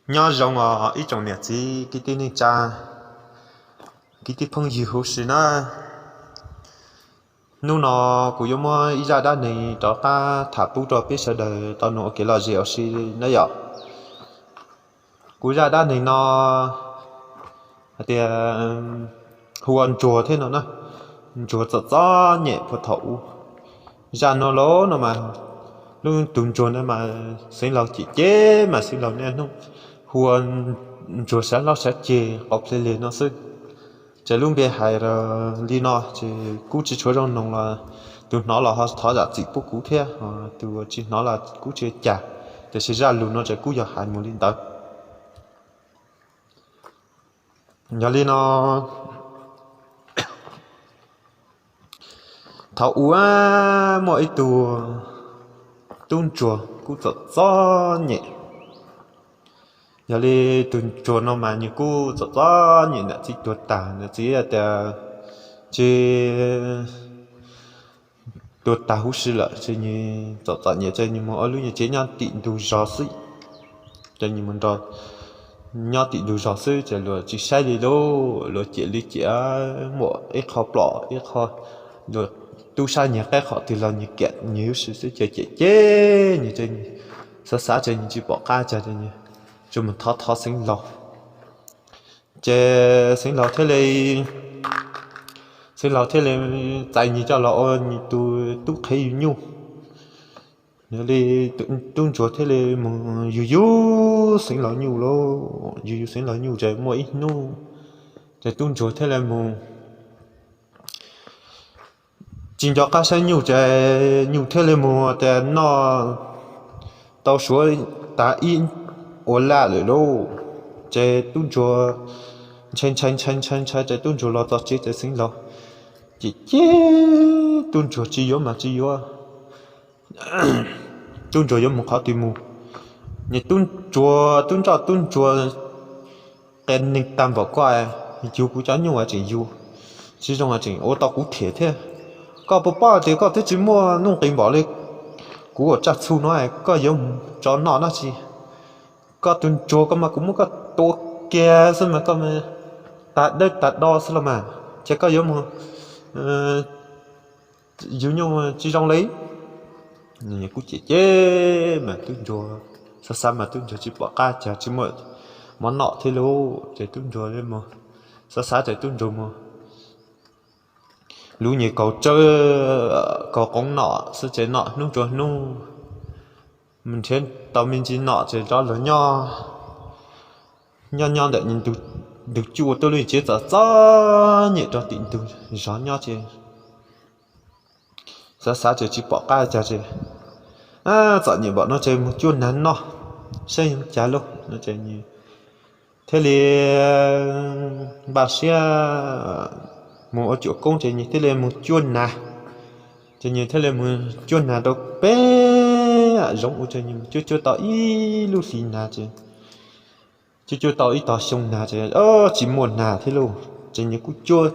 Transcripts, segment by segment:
Nyob zoo os ib tsoom niam txiv kwv tij neej tsa, kwv tij phooj ywg huv si na. Hnub no kuv yuav muab ib zaj dab neeg rov qab tham pub rau peb sawv daws tau mloog ua kev lom zem ua si na yom. Kuv zaj dab neeg no hais tias hu ua Ntsuag thiab no na. Ntsuag txom txom nyem puag thaum ub. Zaj no los no mas, lub tus Ntsuag ntawd mas xeev laus cem cem mas xeev laus niaj hnub hu ua Ntsuag sawv hlob sawv ceg qau ple leg no xwb. Ces lub npe hais li no ces kuj tsis tshua zoo mloog los tus hnov los ho thov zam txim pub kuv thiab, tus tsis hnov los kuj tsis ua cas, tiam sis zaj lus no ces kuj yog hais mus li ntawd. Yog li no, thaum ub muaj ib tug tub ntsuag kuj txom txom nyem. Yog li tus ntsuag no mas nws kuj txom txom nyem, niam txiv tuag tas, niam txiv tias tsis tuag tas huv si lawm ces nws txom txom nyem ces nws mus ua lub nyuag tsev nyob tim ntug zos xwb. Ces nws mus nrog nyob tim ntug zos xwb ces luag tsis saib li lauj, luag cem li cem, muaj ib qho plom ib qho, luag tub sab nyiag qaib qhov twg los nws kiam nws huv si xwb ces cem cem nws, xav xav ces nws tsis pom qab cas ces nws tsuas mus thov thov xeev laus. Ces xeev laus thiaj li, xeev laus thiaj li txais nws coj los ua nws tus tub qhev yug nyuj. Yog li tub ntsuag thiaj li mus yug yug xeev laus nyuj lauj, yug yug xeev laus nyuj ces muaj ib hnub ces tub ntsuag thiaj li mus tsis nco qab saib nyuj ces nyuj thiaj li mus tias noj tau suav tas ib ua laj lawm lauj. Ces tub ntsuag ntshai ntshai ntshai ntshai ntshai ces tub ntsuag los txog tsev ces xeev laus ces cem tub ntsuag tsis yuav mas tsis yuav. Tub ntsuag yuav mus qhov twg mus. Nws tub ntsuag tub ntsoj tub ntsuag qia neeg tag npaum koj, yug kuv cov nyuj tseem yug tsis zoo tseem ua tau kuv them thiab. Koj puas paub tias koj twb tsis muaj nuj nqis npaum li kuv ua tsaj txhu no, koj yuav mus tso noj dab tsi? Koj tus ntsuag koj mas kuv muab koj tua kiag xwb mas koj tas dawb tas do xwb los mas, ces koj yuav mus yug nyuj tsis zoo li. Kuj cem cem mas tub ntsuag xav xav mas tub ntsuag tsis pom qab cas tsis muaj mov noj thiab lauj, ces tub ntsuag mus xav xav ces tub ntsuag mus luv nyuag kaus tsawb kaus qoov noj xwb ces noj hnub rua hnub, mus nrhiav tau me ntsis noj ces rov los nyob. Nyob nyob ntawm ntug cuaj tuaj lub tsev txom txom nyem rau tim ntug zos nyob ces xav xav ces tsis pom qab cas ces txom nyem npaum no ces mus cuab nag noj saib zoo cas lauj no ces thiaj li npaj siab mus ua cuam koob ces nws thiaj li mus cuab nag. Ces nws thiaj li mus cuab nag rau pem zoov ua ces nws mus cuab cuab tau ib lub hlis nag ces cuab cuab tau ib tog xyoo nag ces tsis muaj nag thiab lauj, ces nws kuj cuab,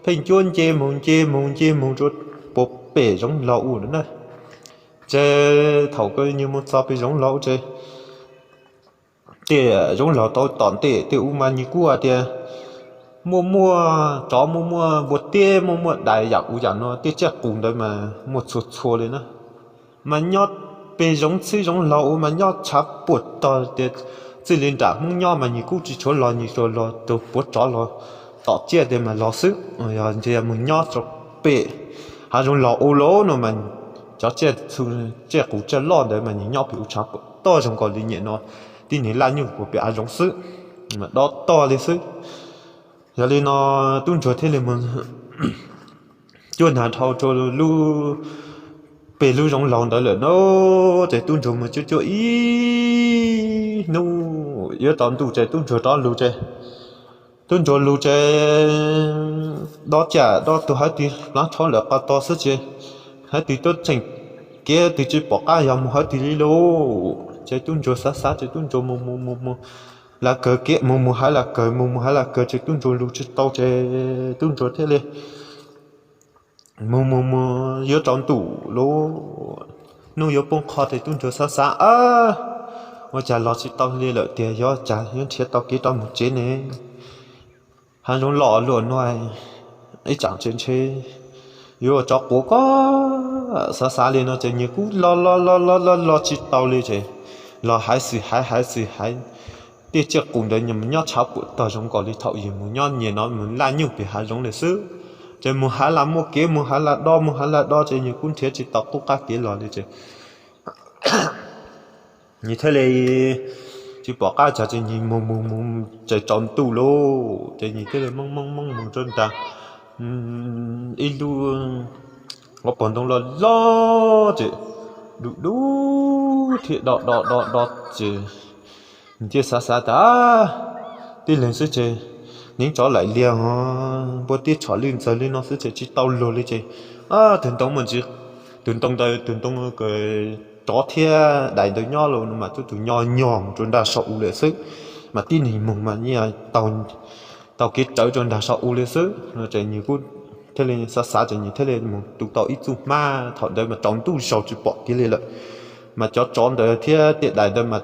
pheej cuab nce mus nce mus nce mus rau puag pem zoov laus ua na. Ces thaum nws mus txog pem zoov laus ces tej zoov laus tau tom ntej tej ub mas nws kuj hais tias muaj muaj tsov muaj muaj npua teb muaj muaj dais yam ub yam no, tej tsiaj qus ntawd mas muaj txhua txhua li na. Mas nyob pem zoov txhib zoov laus ua mas nyob tshav puam tog tias txij li nram Hmoob nyob mas nws kuj tsis tshuav los, nws tsuas los tus puav tsov los tom tsiaj tias mas los xwb. Yog ntshe mus nyob rau pem hav zoov laus ua lauj no mas cov tsiaj qus tsiaj loj ntawd mas nws nyob pem ub tshav puam tog zoo nkaus li nyem no tib neeg laj nyuj puag pem hav zoov xwb, mas dob tog li xwb. Yog li no tub ntsuag thiaj li mus cuab nag dhau rau lub, pem lub zoov laus ntawd lawm no. Ces tub ntsuag mus cuab cuab ib hnub yuav tsaus ntuj ces tub ntsuag rov lug ces tub ntsuag lug ces dob caj dob tuag haiv twg hlav rho lawm qhov tog xwb ces haiv twg tuaj tseem kev twg tsis pom qab yog mus haiv twg li lauj. Ces tub ntsuag xav xav ces tub ntsuag mus mus mus mus lav kawg kev mus mus haiv lav kawg mus mus haiv lav kawg ces tub ntsuag lug tsis tau ces tub ntsuag thiaj li mus mus mus yuav tsaus ntuj lauj, hnub yuav poob qho ces tub ntsuag xav xav, Ua cas los tsis tau li lawm tiag, yog cas yuav nrhiav tau kev rov mus tsev ne? Hav zoov loj luaj no, ib tsam tsev ntshe yuav tsov quav koj. Xav xav li no ces nyias kuj los los los los los los tsis tau li ces los hais xwm hais hais xwm hais, tej tsiaj qus ntawd nyias mus nyob tshav puam tog zoo nkaus li thaum yus mus nyob nyias no mus laj nyuj pem hav zoov li xwb. Ces mus hav las muaj kev, mus hav las do, mus hav las do ces nyias kuj nrhiav tsis tau qub qab kev los li ces nyias thiaj li tsis pom qab cas ces nyias mus mus mus ces tsaus ntuj lauj ces nyias thiaj li mooj mooj mooj mus rau nram ib lub hauv paus ntoo loj loj ces du du thiab do do do do ces nyias thiaj xav xav tas tib leeg xwb ces neev tsov laim liag npua tib tshom lwj ntxawg li no xwb ces tsis tau luag li ces tus ntoo mas ntsis, tus ntoo ntawd tus ntoo tsov thiab dais ntawd nyob los no mas tub tus nyo nyog mus rau nram saum u lawm xwb, mas tib neeg mus mas yeej tau kev rawv rau nram saum u li xwb no ces nyias kuj thiaj li xav xav ces nyias thiaj li mus tu tau ib txuj hmab. Thaum ntawd mas tsaus ntuj zaus tsis pom kev li lawm, mas cov tsov ntawd thiab tej dais ntawd mas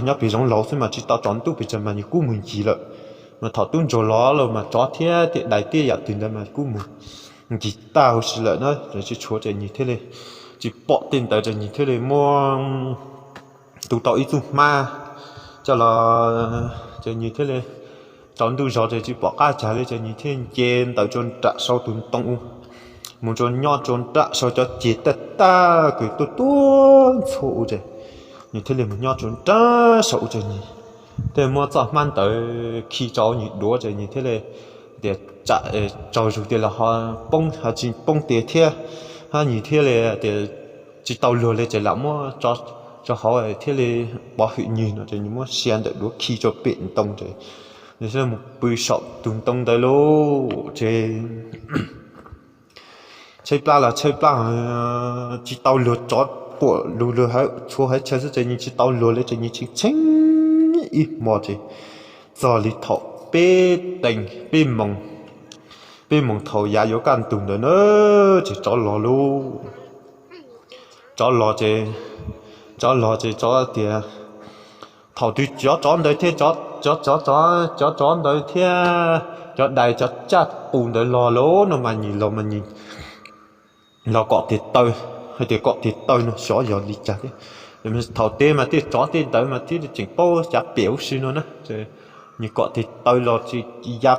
nyob pem zoov laus xwb mas tsis tau tsaus ntuj pes tsawg mas nyias kuj mus ncig lawm. Mas thaum tub ntsuag los los mas tsov thiab tej dais tej yam twg ntawd mas kuj mus ncig tag huv si lawm na, tsis tshuav ces nyias thiaj li tsis pom tej ntawd ces nyias thiaj li muab tu tau ib txuj hmab coj los ces nyias thiaj li tsaus ntuj zog ces tsis pom qab cas li ces nyias thiaj nce ntawd rau nram sau tus ntoo u, mus rau nyob rau nram sau cov ceg tag tag kws tuaj tuaj ntxhua u ces nyias thiaj li mus nyob rau nram sau u ces nyias thiaj muab txoj hmab ntawd khi rau nyias duav ces nyias thiaj li tias tsam tsaug zug tias los ho poob ho tsis poob tiag thiab, hab nyias thiaj li tias tsis tau luag li ces lam muab tso hauv thiaj li pov hwm nyias no ces nyias muab sia ntawm duav khi rau pem ntoo ces nyias thiaj mus pw saum tus ntoo ntawd lauj ces tshaib plab los tshaib plab, tsis tau luag, tsov quam lug lug tshuav haiv chaw xwb ces nyias tsis tau luag li ces nyias tshee tshee ib hmo ces txog li thaum peb teev peb moos, peb moos thaum yav yuav kaj ntug ntawd na ces tsov los lauj. Tsov los ces, tsov los ces tsov tias, thaum twg cov tsov ntawd thiab, cov, cov, cov tsov ntawd thiab cov dais cov tsaj qus ntawd los lauj no mas nyias los mas nyias los kom tes taw, hais tias kom tes taw no xyov yog li cas thiab. Thaum tej mas tej tsov tej ntawd mas thiaj tseem paub xyav pem huv si no na. Nyias kom tes taw los ces ya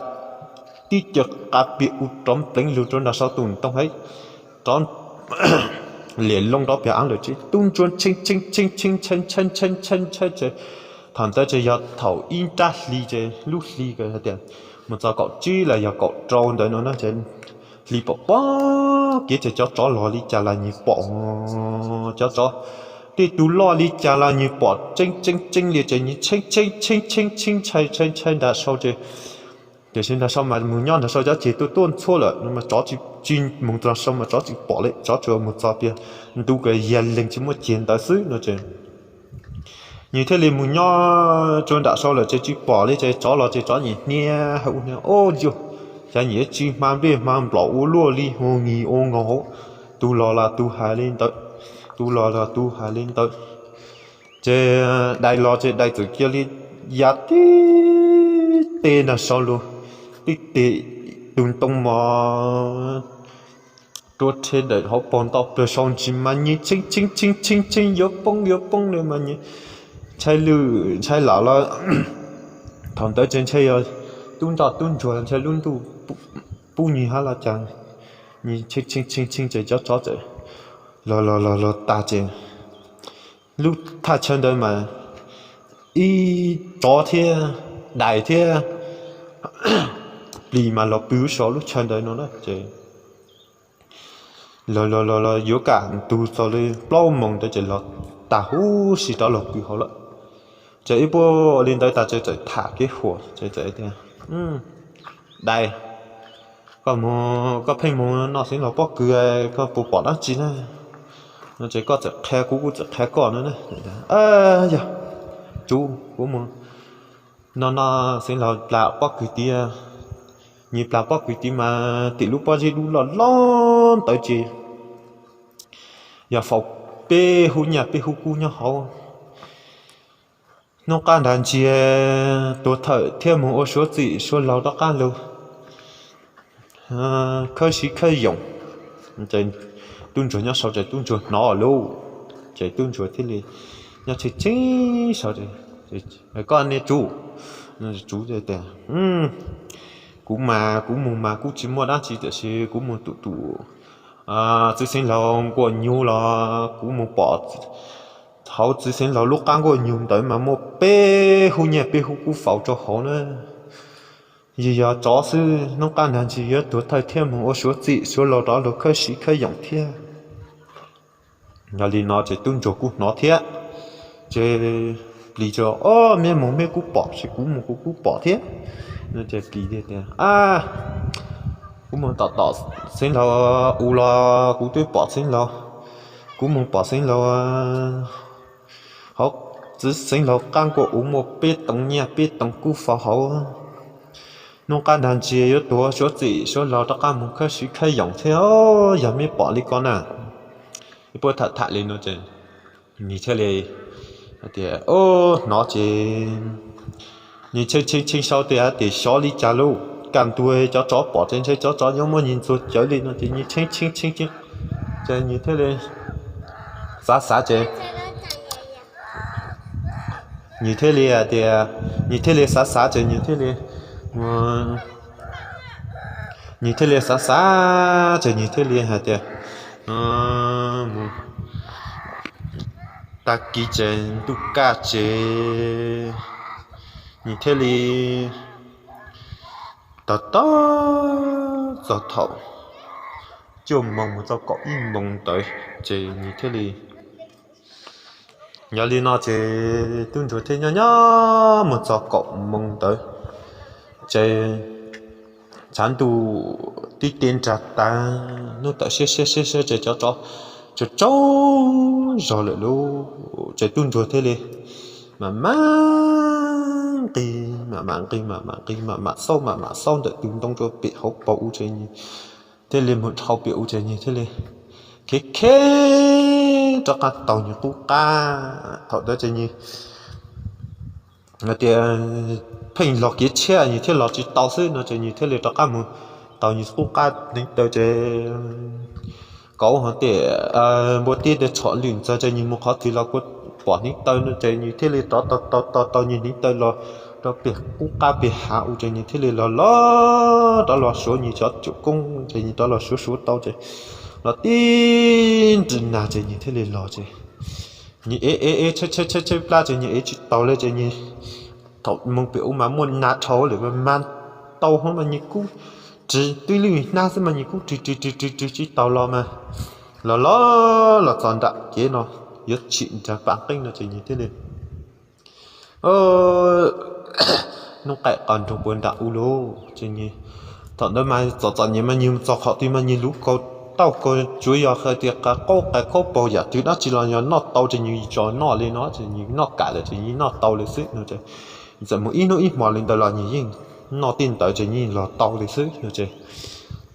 tib co qab piam u rov npleev lug rau nram sau tus ntoo haiv, rov liam loo rov pem av lawm ces tub ntsuag tshee tshee tshee tshee tshee tshee tshee tshee ces thaum ntawd ces yog thaum ib nrab hli ces lub hli hais tias mus txog kaum tsib los yog kaum rau ntawd no na ces hli pom pob kev ces cov tsov los li cas los nyias pom, cov tsov tej tus loj li cas los nyias pom tseeb tseeb tseeb li ces nyias tshee tshee tshee tshee tshee ntshai ntshai ntshai nram sau ces tiam sis nram sau mas mus nyob nram sau cov ceg tuaj tuaj ntxhua lawm no mas tsov tsis, tsis mus nram sau mas tsov tsis pom li, tsov tsuas mus txog pem ntu kws yog leeg tsis muaj ceg ntawd xwb no ces nyias thiaj li mus nyob rau nram sau lawm ces tsis pom li ces tsov los ces tsov nyias hnia hauv ub hnia ub yug, xyov nyias tsis hma nplej hma nplaum ua luaj li ua ngis ua ngos hauv, tus los los tus hais li ntawd, tus los los tus hais li ntawd. Ces dais los ces dais txawm cia li ya tib teg nram sau lug, tib teg tus ntoo mos rua rhe ntawm hauv paus ntau plaws sau ntsis mas nyias tshee tshee tshee tshee tshee yuav poob yuav poob li mas nyias ntshai lwj ntshai lam los. Thaum ntawd ces ntshai yog tub nroj tub ntsuag ntshai lub ntuj pub nyias hab los cas, nyias tshee tshee tshee tshee ces cov tsov txawm los los los los tag ces lub thaj chaw ntawd mas ib tsov thiab dais thiab plis mas los pw saum lub chaw ntawd no na ces los los los los yuav kam ntug txog li plaub moos ntawd ces los tag huv si rov los pw hauv lawm. Ces ib puag li ntawd tas ces txawm tham kev huam ces txawm tias, dais, koj mus, koj pheej mus noj Xeev Laus pob kws, koj puas pom dab tsi na? No ces koj txawm qhia kuv, kuv txawm qhia koj no na. Yog, tsum kuv mus noj noj Xeev Laus plas pob kws tid, nyias plas pob kws tid mas tim lub pob zeb dub loj loj ntawd ces yog faus peb hub nyiaj peb hub kub nyob hauv. Nub qab nrag ntsia, tuag thawm thiaj mus ua suav txim suav laug rov qab lug khawb siv khawb yoos. Ces tub ntsuag nyob saud ces tub ntsuag hnov lawm, ces tub ntsuag thiaj li nyob tsheej tsheej saud, koj niag tsuv, tsuv tias, kuv mas kuv mus mas kuj tsis muaj dab tsi tiam sis kuv mus tum tus txiv xeev laug nkuaj nyuj los kuv mus pom hauv txiv xeev laug lub qab nkuaj nyuj ntawd mas muaj peb hub nyiaj peb hub kub faus rau hauv na. Yog yog tsov xwb, nub qab nrag ntsia yuav tuag thawm thiaj mus ua suav txim suav laug rov lug khawb siv khawb yoos thiab. Yog li no ces tub ntsuag kuj hnov thiab, ces plis tias, ob, meb mus meb kuj pom, ces kuv mus kuv kuj pom thiab. Ces plis tias, ab, kuv mus tom tom xeev laug u los kuv twb pom xeev laug, kuv mus pom xeev laug hauv txiv xeev laug qab nkuaj u muaj peb too nyiaj peb too kub faus hauv. Nub qab nrag ntsia yuav tuag suav txim suav laug rov qab mus khawb siv khawb yoos thiab, yog meb pom li ko na. Puab tham tham li no ces nws thiaj li tias, hnov ces nws tshee tshee tshee sau tias, tias xyov li cas lauj, kaj ntug cov tsov pom ces ntshe cov tsov yuav muab nws ntxuag cawv li no ces nws tshee tshee tshee, ces nws thiaj li xav xav ces nws thiaj li hais tias, nws thiaj li xav xav ces nws thiaj li, nws thiaj li xav xav ces nws thiaj li hais tias, mus tag kis ces ntuj kaj ces nws thiaj li tos tos txog thaum cuaj moos mus txog kaum ib moos ntawd ces nws thiaj li, yog li no ces tub ntsuag thiaj nyob nyob mus txog kaum moos ntawd ces tshav ntuj tib teb nrag tas, hnub tawm siab siab siab siab ces cov tsov tsaug tsaug zog lawm lauj. Ces tub ntsuag thiaj li mam mam nqis mam mam nqis mam mam nqis mam mam xauj mam mam xauj ntawm tus ntoo rau pem hauv paus u ces nws thiaj li mus dhau pem u ces nws thiaj li khiav khiav rov qab taug nws qub qab. Thaum ntawd ces nws tias pheej los kiav tshiab nws thiaj los tsis tau xwb no ces nws thiaj li rov qab mus taug nws qub qab hneev taw ces kauv hais tias npua teb tias txhom lwm ntxag ces nws mus qhov twg los kuj pom hneev taw no ces nws thiaj li rov tau tau tau nws hneev taw los rau pem qub qab pem hav u ces nws thiaj li los los rov los suav nws cov cuam koob ces nws rov los suav suav tau ces los tib nrig nag ces nws thiaj li los ces nws ev ev ev tshaib tshaib tshaib tshaib plab ces nws ev tsis taus li ces nws, thaum mus pem u mas muaj nag dhau lawm mas mas tau hov mas nws kuj ris twb lwj hnab xwb mas nws kuj ris ris ris ris ris tsis taus los mas los los los txog nram kev no yuav tsim nrag paj nqeeb no ces nws thiaj li hnub qaim qos nroog puag nram u lauj ces nws, thaum ntawd mas txom txom nyem mas nws txog qhov twg mas nws luv kaus tauj kaus tsuav yog hais tias qaub qais khaub paug yam twg dab tsi los yog noj tau ces nws tso noj li no ces nws noj kam lawm ces nws noj tau li xwb no ces txawm mus ib hnub ib hmo li ntawd los nws yeej noj tej ntawd ces nws los tau li xwb no ces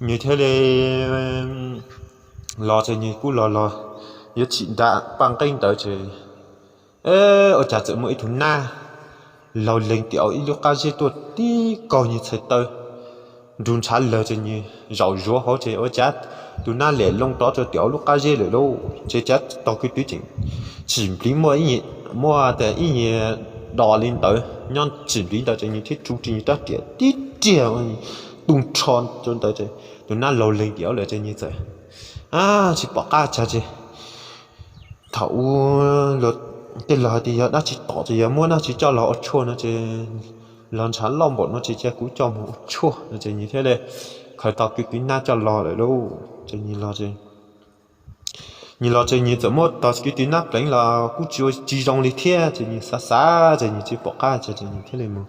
nws thiaj li los ces nws kuj los los yuav tsim nrag paj nqeeb ntawd ces ua cas txawm muaj ib tug nab laug leeg tim hauv ib lub qab zeb tuaj tib kaug nws txhais taw nrug ntshav lawg ces nws zaum zuav hauv ces ua cas tus nab lem loo rov rau tim hauv lub qab zeb lawm lauj. Ces cas tog kwv twb tseem tsim npliv muaj, muaj tas ib nyuag dos li ntawd nyob tsim npliv ntawd ces nws thiaj tsu ris nws rab riam tib riam tu nrho rau ntawd ces tus nab laug leeg tim hauv lawm ces nws txawm tsis pom qab tsag ces thaum ub tej laug hais tias yog dab tsi tom ces yog muab dab tsi coj los ua tshuaj no ces los ntshav loj npaum no ces cia kuv coj mus ua tshuaj no ces nws thiaj li khaws tog kwv twb nab coj los lawm lauj. Ces nws los ces nws txawm muab tog kwv twb nab pleev los kuj tsis ua tsis zoo li thiab ces nws xav xav ces nws tsis pom qab ces nws thiaj li mus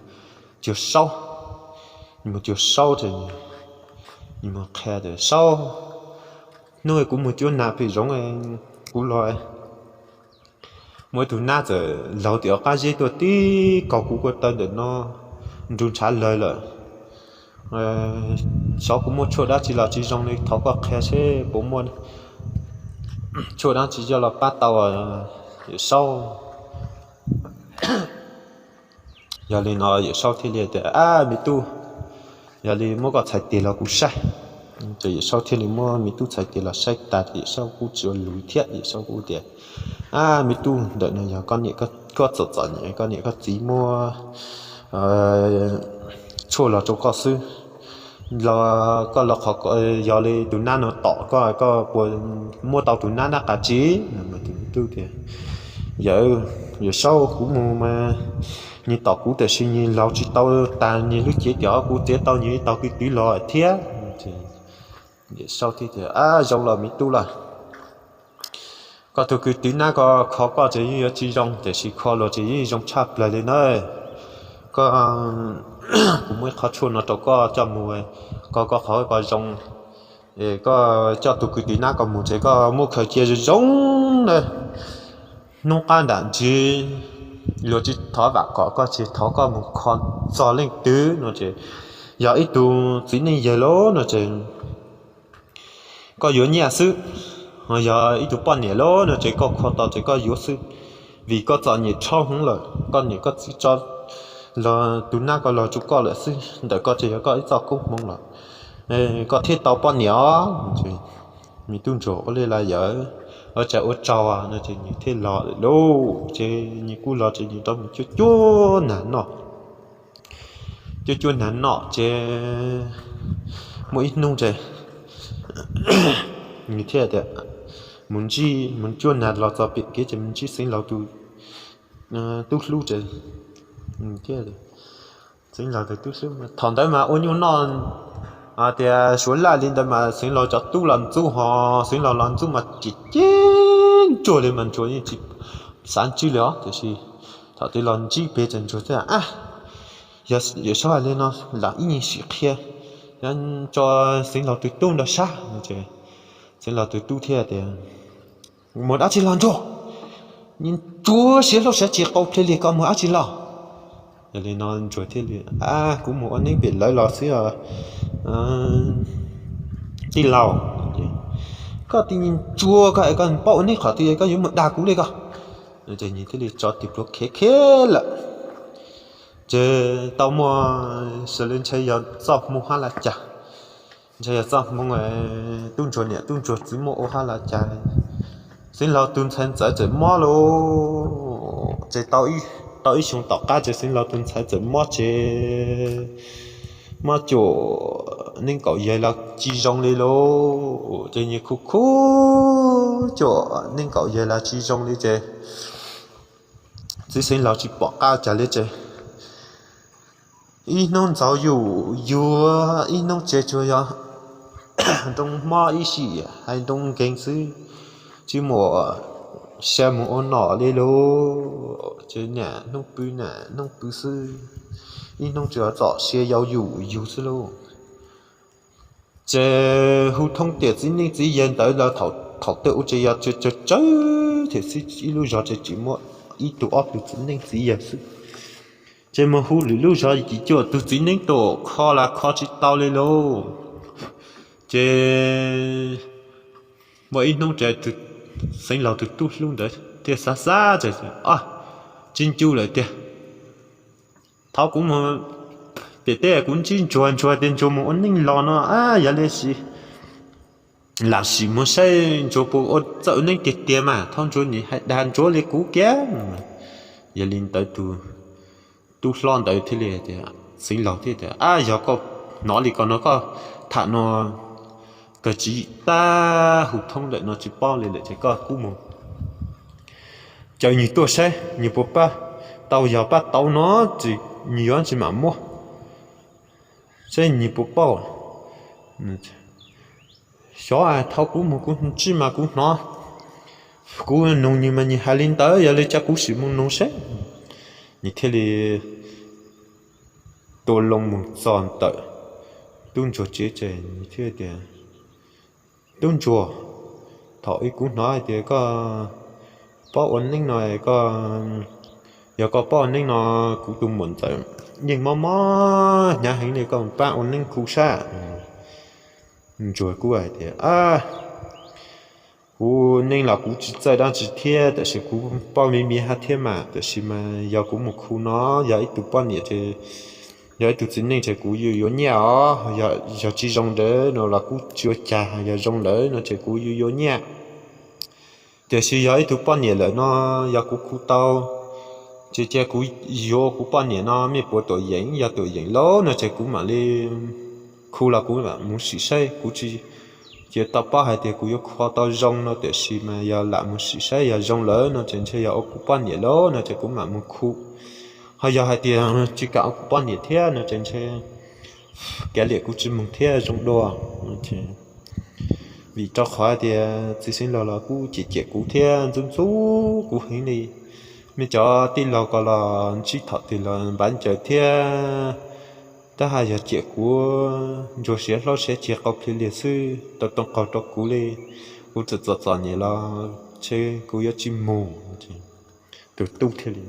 cuag saub. Nws mus cuag saub ces nws mus qhia tias saub, hnub kuv mus cuab nas pem zoov kuv los muaj ib tug nab txawm laug tim hauv qab zeb tuaj tib kaug kuv ko taw ntawm no nrug ntshav lawg lawm. Xyov kuv muaj tshuaj dab tsi los tsis zoo li, thov koj qhia seb puas muaj tshuaj dab tsi coj los pab tau saub. Yog li no Yawm Saub thiaj li tias, Ab me tub, yog li muab koj txhais tes los kuv saib. Ces Yawm Saub thiaj li muab me tub txhais tes los saib tas, Yawm Saub kuj tsis ua lus thiab, Yawm Saub kuj tias, Ab me tub, ntawm no yog koj niam, koj txom txom nyem, koj niam koj txiv muab tshuaj los rau koj xwb. Koj los qhov, yog li tus nab no tom koj, koj puas muab tau tus nab nab qa tsi? Tus me tub tias, Yawm, Yawm Saub, kuv mus mas nws tom kuv tiam sis nws laug tsis tau tas nws lub cev, tias kuv txiav tau nws ib tog kwv twv los thiab. Yawm Saub thiaj tias, Ab zoo los me tub los, koj tug kwv twv nab ko kho koj ces yeej yuav tsis zoo, tiam sis kho los ces yeej zoo tshaj plaws li na. Koj, kuv muab ib qho tshuaj no rau koj coj mus, koj koj qhov ko zoo, koj coj tug kwv twv nab ko mus ces koj muab khaws cia zoo zoo na. Hnub qab nram ntsis luag tsis thov vam khom koj ces thov koj mus kho txog leej twg no ces yog ib tug txiv neej yawg lawm no ces koj yuav nyiaj xwb. Yog ib tug poj niam lawm no ces koj kho tau ces koj yuav xwb, vim koj txom nyem tshaj hwv lawm, koj niam koj txiv tso los tus nab ko los rau koj lawm xwb, ntawm koj ces yog koj ib txoj koob hmoov lawm. Koj thiaj tau poj niam os. Me tub ntsuag ua li los yawm, ua cas ua tsaug no ces nws thiaj los lawm lauj. Ces nws kuj los ces nws rov mus cuab cuab nag noj. Cuab cuab nag noj ces muaj ib hnub ces nws thiaj tias, mus ntsib, mus cuab nag los txog pem kev ces mus ntsib Xeev Laus tus tub hlub ces, Xeev Laus tus tub hlub thaum ntawd mas ua nyuaj noj, tias suav laj li ntawd mas Xeev Laus cov tub los ntxub ho, Xeev Laus los ntxub mas cem cem ntsuag li mas ntsuag yeej tsis xav ntsib li os. Tiam sis thaum twg los ntsib pem ces ntsuag thiaj, Yawm Saub hais li no, lam ib nyuag sim qhia, yuav tso Xeev Laus tus tub nrog saib. Xeev Laus tus tub thiaj tias, Mus dab tsi los ntsuag? Ntsuag siab hlob siab tsis qau ple li, koj mus dab tsi los? Yog li no ntsuag thiaj li, Kuv mus ua neeb pem lawv los xwb os tij laug. Koj tij ntsuag, koj es koj paub ua neeb qhov twg koj yuav mus dag kuv li ko? Ces nws thiaj li tso tis pluav khiav khiav lawm. Ces tau muaj sawv daws ntshe yog txoj hmoo hab las cas, ntshe yog txoj hmoo tub ntsuag niam tub ntsuag txiv muaj ua hab las cas, Xeev Laus tus ntxhais ntxawm txawm mob lauj. Ces tau ib xyoo tom qab ces Xeev Laus tus ntxhais txawm mob ces mob cuam neeb kaum yawg los tsis zoo li lauj. Ces nws khuv khuv cuam neeb kaum yawg los tsis zoo li ces txiv Xeev Laus tsis pom qab cas li ces ib hnub ntxaus yum yuav, ib hnub tsev tsuas yog nroo mob ib sim hais nroo nkees xwb, tsis muaj sia mus ua nom li lauj. Ces niaj hnub pw niaj hnub pw xwb, ib hnub tsuas txom sia yau yum yug xwb lauj. Ces hu thoob tiam txiv neej txiv yaig ntawd los thaum tej ub ces yog tsawg tsawg thiam xwb, ib lub zos ces tsis muaj ib tug ob tug txiv neej txiv yaig xwb. Ces mus hu lwm lub zos ces cuaj tug txiv neej tuaj kho los kho tsis tau li lauj. Ces muaj ib hnub ces Xeev Laus tus tub hlub ntawd thiaj xav xav ces, Tsis ncu lawm tiag, thov kuv mus pem teb kuv ntsib ntsuag, ntsuag tias ntsuag mus ua neej los no, yog li sim lam sim mus saib ntsuag puas ua txawj ua neej tiag tiag mas, thov ntsuag nim hais dag ntsuag li kuv kiag. Yog li ntawd tus tub hlob ntawd thiaj li tias, Xeev Laus thiaj tias, Ab, yog koj hnov li ko no koj tham no kawg tsis tag, hu thoob lawm no tsis paub li lawm ces koj kuj mus caw nws tuaj saib nws puas pab tau, yog pab tau no ces nws yuav tsis mam muab, saib nws puas paub. Xyov, thov kuv mus kuv ntsib mas kuv hnov, kuv nug nws mas nws hais li ntawd, yog li cia kuv sim mus nug saib. Nws thiaj li tua loo mus txog ntawm tub ntsuag tsev ces nws thiaj tias, Tub ntsuag, thaum ub kuv hnov hais tias koj paub ua neeb no, koj, yog koj paub ua neeb no, kuv tus muam ntxawm yeej mob mob hnyav heev li, koj pab ua neeb kuv sab. Ntsuag kuj hais tias, Kuv neej los kuv tsis txawj dab tsi thiab, tab sis kuv paub me me hab thiab mas, tab sis mas yog kuv mus khu no, yog ib tug poj niam ces, yog ib tug txiv neej ces kuv yuav yuav nyiaj os. Yog tsis zoo ntawd no los kuv tsis ua cas, yog zoo lawm no ces kuv yuav yuav nyiaj. Tiam sis yog ib tug poj niam lawm no, yog kuv khu tau, ces cia kuv yuav kuv poj niam no, mej puas tuam yeem, yog tuam yeem lawm no ces kuv mam li khu los kuv mam mus sim saib. Kuv tsis, cia tau paub hais tias kuv yuav kho tau zoo no, tiam sis mas yog lam mus sim saib, yog zoo lawm no ces ntshe yog ua kuv poj niam lawm no ces kuv mam mus khu. Ho yog hais tias tsis kam ua kuv poj niam thiab no ces ntshe kav liam kuv tsis mus thiab zoo dua. Vim rau qhov tias txiv xeev laus los kuj cem cem kuv thiab ntxub ntxub kuv heev li. Mej cov tij laug ko los ntsib thaum twg los npav ncaws thiab, tab haj yog cem kuv ntsuag siav hlaub siav ceg qau plhis liag xwb, tau too qaug rau kuv li. Kuv txawm txom txom nyem los ntshe kuv yuav tsis mus. Tus tub thiaj li,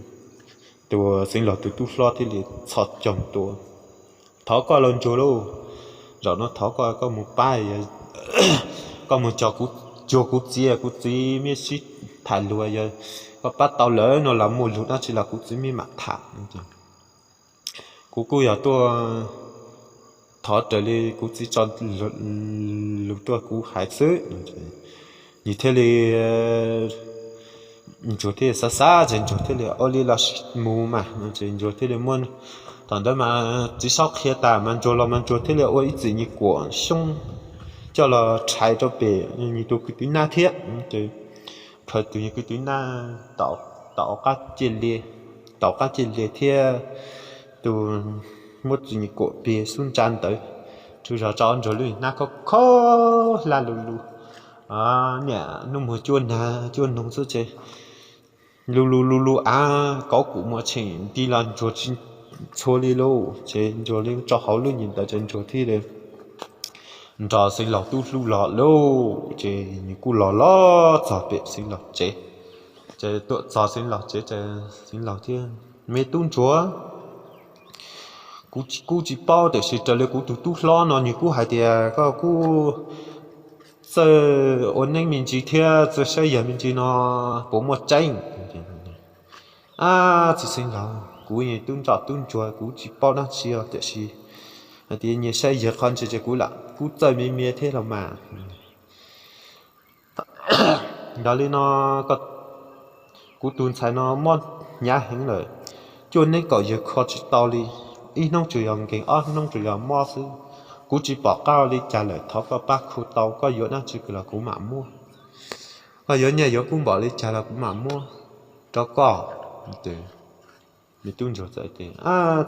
tus xeev laus tus tub hlob thiaj li txhos caug tua, thov koj los ntsuag lauj, zaum no thov koj, koj mus pab, koj mus cuag kuv txiv, kuv txiv mej sib tham luag, yog koj pab tau lawm no los muaj lug dab tsi los kuv txiv mej mam tham. Kuv kuj yog tuaj thov raws li kuv txiv tso lus tuaj kuv hais xwb. Nws thiaj li, ntsuag thiaj li xav xav ces ntsuag thiaj li ua li los sis mus mas no ces ntsuag thiaj li muab, thaum ntawd mas txiv saub qhia tas mas ntsuag los mas ntsuag thiaj li ua ib txwm nyuag kuam xyoob coj los rhais rau pem nws tus kwv tw nab thiab. Khaws tus nyuag kwv tw nab tom qab cia li, tom qab cia li thiab tus, muab txwm nyuag kuam peg xub ntsa ntawd, tsuas zov tso ntsuag lub hnab khob khob hlab lug lug, niam hnub muag cuaj nag cuaj noog xwb ces lug lug lug lug av kauv kuv muaj tsheej nti los ntsuag tsis txhua li lauj. Ces ntsuag li tso hauv lub nyuag ntawd ces ntsuag thiaj li nrog xeev laus tub hlub los lauj. Ces nws kuj los los txog pem xeev laus tsev, ces tuam txog xeev laus tsev ces xeev laus thiaj, me tub ntsuag, kuv kuj tsis paub tiam sis raws li kuv tus tub hlob no nws kuj hais tias koj kuj txawj ua neeb me ntsis thiab txawj saib yawg me ntsis no puas muaj tseeb? Ab txiv xeev laus, kuv tub ntsoj tub ntsuag kuv tsis paub dab tsi os, tiam sis hais tias nyias saib yawg qhov ntsis ces kuv lam kuj txawj me me thiab los mas. Yog li no, kuv tus ntxhais no mob hnyav heev lawm, cuaj neeb kaum yawg kho tsis tau li, ib hnub tsuas yog nkeeg ob hnub tsuas yog mob xwb. Kuv tsis pom qab li cas lawm, thov koj pab khu tau, koj yuav dab tsi los kuv mam muab. Koj yuav nyiaj yuav kub npaum li cas los kuv mam muab rau koj. Me tub ntsuag txawm tias,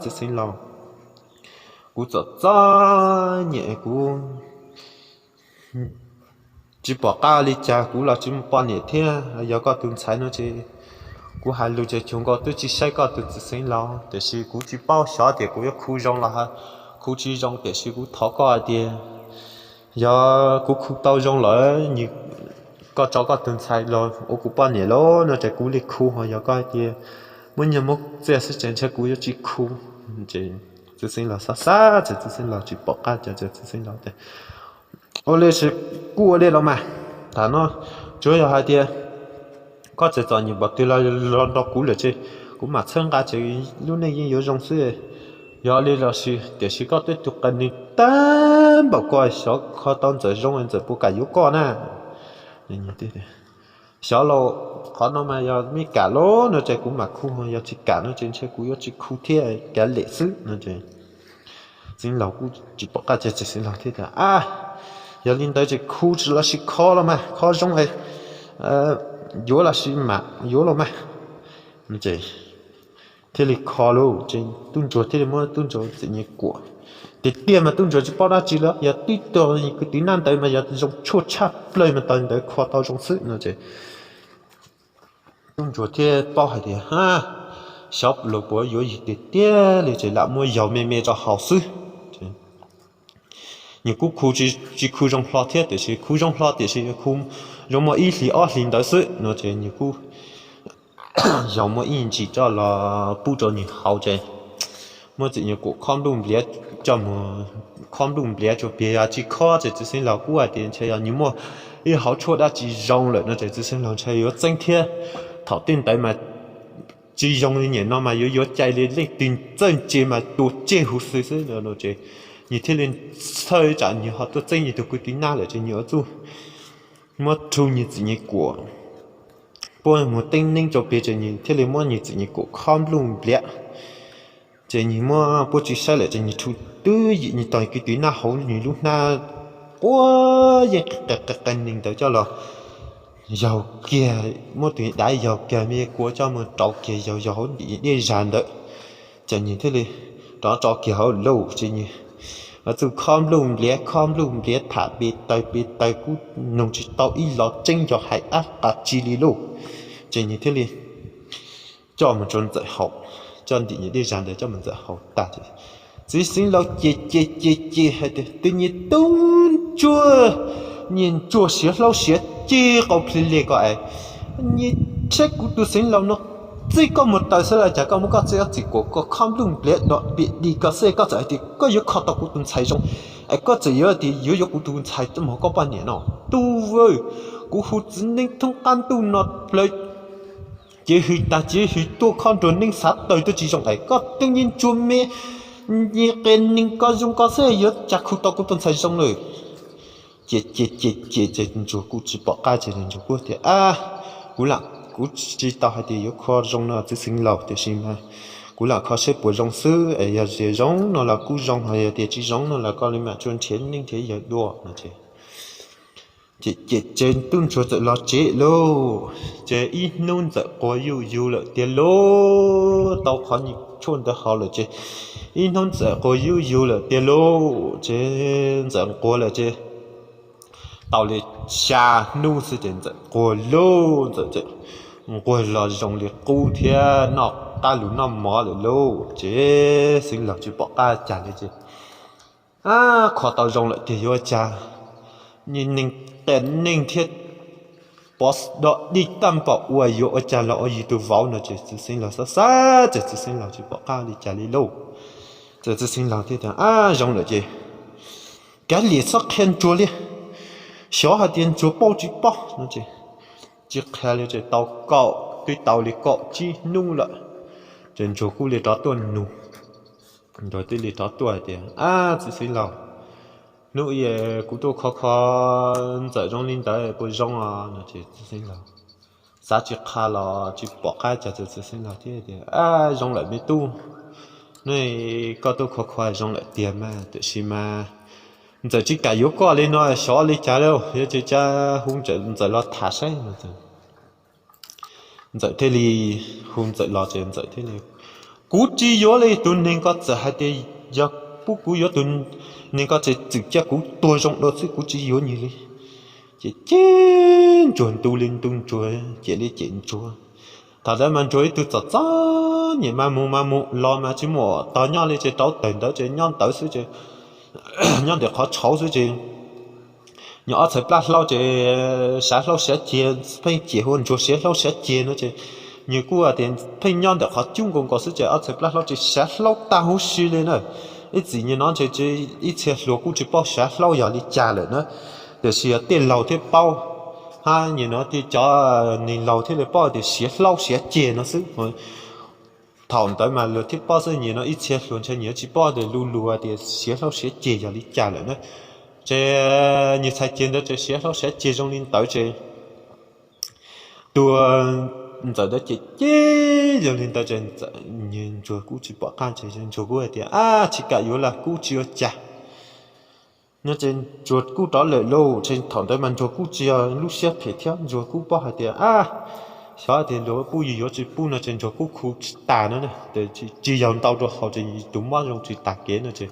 txiv xeev laus, kuv txom txom nyem, kuv tsis pom qab li cas, kuv los tsis muaj poj niam thiab, yog koj tus ntxhais no ces kuv hais lus ces cuag nkaus twb tsis saib koj tus txiv xeev laus, tiam sis kuv tsis paub xyov tias kuv yuav khu zoo los khu tsis zoo, tiam sis kuv thov koj hais tias yog kuv khu tau zoo lawm, koj tso koj tus ntxhais los ua kuv poj niam lauj no ces kuv li khu, ho yog koj hais tias muab nyiaj muab txiaj xwb ces ntshe kuv yuav tsis khu. Txiv xeev laus xav xav ces txiv xeev laus tsis pom qab ces txiv xeev laus tias, ua li sis kuj ua li los mas, tham no tsuav yog hais tias koj txawm txom nyem npaum twg los los nrog kuv lawm ces kuv mam txhawb nqa ces lub neej yeej yuav zoo xwb. Yog li los sis, tiam sis koj twb tug qe nws tag npaum ko, xyov kho tau ntxawm zoo ntxawm puas kam yuav koj na. Xyov lauj, qhov no mas yog mej kam lauj no ces kuv mam khu, yog tsis kam no ces ntshe kuv yuav tsis khu thiab, kav liam xwb no ces txiv xeev laus kuj tsis pom qab ces txiv xeev laus thiaj tias, a, yog li ntawd ces khu los sis kho los mas, kho zoo es yuav los sis mam yuav los mas. Ces thiaj li kho lauj, ces tub ntsuag thiaj li muab tub ntsuag txwm nyuag kuam. Tiag tiag mas tub ntsuag tsis paub dab tsi li, yog tib tug kwv tij nab ntawd mas yog zoo tshuaj tshaj plaws mas tau ntawd kho tau zoo xwb no ces tub ntsuag thiaj paub hais tias, xyov luag puas yuav yig tiag tiag li ces lam muab yaug me me rau haus xwb. Nws kuj khu tsis khu zoo hlo thiab, tiam sis khu zoo hlo tiam sis khu zoo muaj ib hlis ob hlis ntawd xwb no ces nws kuj yaug muaj ib ntsis coj los pub rau nws haus ces muab txwm nyuag kuam khob npluj npliav, coj mus khob npluj npliav tsuas piag, yog tsis khob ces txiv xeev laus kuj hais tias ntshe yog nws muaj ib hauv tshuaj dab tsi zoo lawm no ces txiv xeev laus ntshai yuav txeeb thiab. Thaum tej ntawd mas tsis zoo li nim no mas yuav yuav cai li, leej twg txawj ntse mas tua tseg huv si xwb no ces nws thiaj li txhawj tsam nws ho tuaj txeeb nws tus kwv tij Nab lawm ces nws yuav txuj muab rhu nws txiv Nyiaj Kuam, puab mus teeb neeb rau pem ces nws thiaj li muab nws txiv Nyiaj Kuam khob npluj npliav. Ces nws muab puab tsis saib lawm ces nws rhu twb yim nws tos kwv tij Nab hauv nws lub hnab quaj yeej qe qe neeg ntawd coj los yaug kiag, muab tus dav yaug kiag me kua coj mus rau kiag yaug yaug hauv ntim dej zag ntawd. Ces nws thiaj li rov tso kiag hauv lauj ces nws txuj khob npluj npliav khob npluj npliav tham pes taws pes taws kuj nug tsis tau ib los tseeb yog hais ab qas tsi li lauj. Ces nws thiaj li coj mus rau Ntxawm haus, coj ntim nws dej zag ntawd coj mus Ntxawm haus tag ces txiv xeev laus ces ces ces ces hais tias, tus niag tub ntsuag, niag ntsuag siav hlaub siav ceg qau plhis li ko es, niag tshaib kuv tus xeev laus no txij koj mus taws xwb los cas koj muab koj txij ob txiv kuam koj khob npluj npliav dom piam di ko xwb koj txawm hais tias koj yuav kho tau kuv tus ntxhais zoo, es koj txawm yuav tias yuav yuav kuv tus ntxhais mog koj poj niam no. Tub aw, kuv hu txiv neeb thoob qab ntuj no plaws, cev hws tag cev hws tuaj khob nruas neeb xav taws tuaj tsis zoo es koj tub niag ntsuag me, niag qe neeg ko zoo ko xwb yuav cas kho tau kuv tus ntxhais zoo lawm. Ces ces ces ces ces ntsuag kuj tsis pom qab ces ntsuag kuj tias, ab, kuv lam, kuv tsis tau hais tias yuav kho zoo no txiv xeev laus tiam sis mas kuv lam kho saib puas zoo xwb es yog tias zoo no los kuj zoo, ho yog tias tsis zoo no los koj li mam tsuas nrhiav neej nrhiav yaig dua no ces ces ces ces tub ntsuag txawm los tsev lauj. Ces ib hnub Ntxawm quas yuj yug lawm tiag lauj, tau qhov niag tshuaj ntawd haus lawm ces ib hnub Ntxawm quas yuj yug lawm tiag lauj. Ces Ntxawm nquag lawm ces tau li xya hnub xwb ces Ntxawm quag lauj, Ntxawm ces nquag los zoo li qub thiab noj qab lus noj mov lawm lauj. Ces xeev laus tsis pom qab cas li ces, ab, kho tau zoo lawm tiag yuav ua cas, niag neeg qias neeg thiab pov dog dig tag npaum uas yuav ua cas los ua yus tus vauv no ces txiv xeev laus xav xav ces txiv xeev laus tsis pom qab li cas li lauj. Ces txiv xeev laus thiaj tias, ab, zoo lawm ces kav liam txhob qhia ntsuag li, xyov hais tias ntsuag paub tsis paub no ces tsis qhia li ces tau kaum, twb tau li kaum tsib hnub lawm ces ntsuag kuj li rov tuaj nug. Ntsuag thiaj li rov tuaj hais tias, ab, txiv xeev laus, hnub ib kuv tuaj kho kho Ntxawm zoo li ntawd puas zoo os no ces txiv xeev laus xav tsis qha los tsis pom qab cas ces txiv xeev laus thiaj tias, ab, zoo lawm me tub, hnub koj tuaj kho kho zoo lawm tiag mas tiam sis mas Ntxawm tsis kam yuav koj li no xyov li cas lauj, yuav tsis cas hu Ntxawm los tham saib no. Ntxawm thiaj li hu Ntxawm los ces Ntxawm thiaj li, kuv tsis yuav li, tus neeg ko txawm hais tias yog pub kuv yuav tus neeg ko ces txwm cia kuv tuag zoo dua xwb, kuv tsis yuav nws li. Ces ces ntsuag ntu li ntu ntsuag, ces li ces ntsuag. Thaum ntawd mas ntsuag ib tug txom txom nyem mas mus mas mus los mas tsis muaj tog nyob li ces rau tawm ntawd ces nyob ntawd xwb ces nyob ntawm qhov tshauv xwb ces nws ob txhais plab hlaub ces siav hlaub siav ceg, pheej cem hu ua ntsuag siav hlaub siav ceg no ces nws kuj tias pheej nyob ntawm qhov cub nkaus nkaus xwb ces ob txhais plab hlaub ces siav hlaub tag huv si li na. Ib txwm nim no ntshe ib txhia hluas kuj tsis paub siav hlaub yog li cas lawm na, tiam sis yog tej laus thiaj paub, hab nim no thiaj cov neeg laus thiaj li paub tias siav hlaub siav ceg no xwb. Thaum ntawd mas luag thiaj paub xwb, nim no ib txhia hluas ntshe nws yuav tsis paub tias lu lug tias siav hlaub siav ceg yog li cas lawm na. Ces nws txhais ceg ntawd ces siav hlaub siav ceg zoo li ntawd ces tus Ntxawm ntawd ces ces zoo li ntawd ces ntsuag kuj tsis pom qab ces ntsuag kuj hais tias, ab, tsis kam yuav los kuj tsis ua cas no ces ntsuag kuj rov lawm lauj. Ces thaum ntawd mas ntsuag kuj tsis yog lub siab phem thiab, ntsuag kuj paub hais tias, ab, xyov tias luag pub yus yuav tsis pub no ces ntsuag kuj khu tsis tas no, tsis yaug ntau rau haus ces tus mob zoo tsis tas kev no ces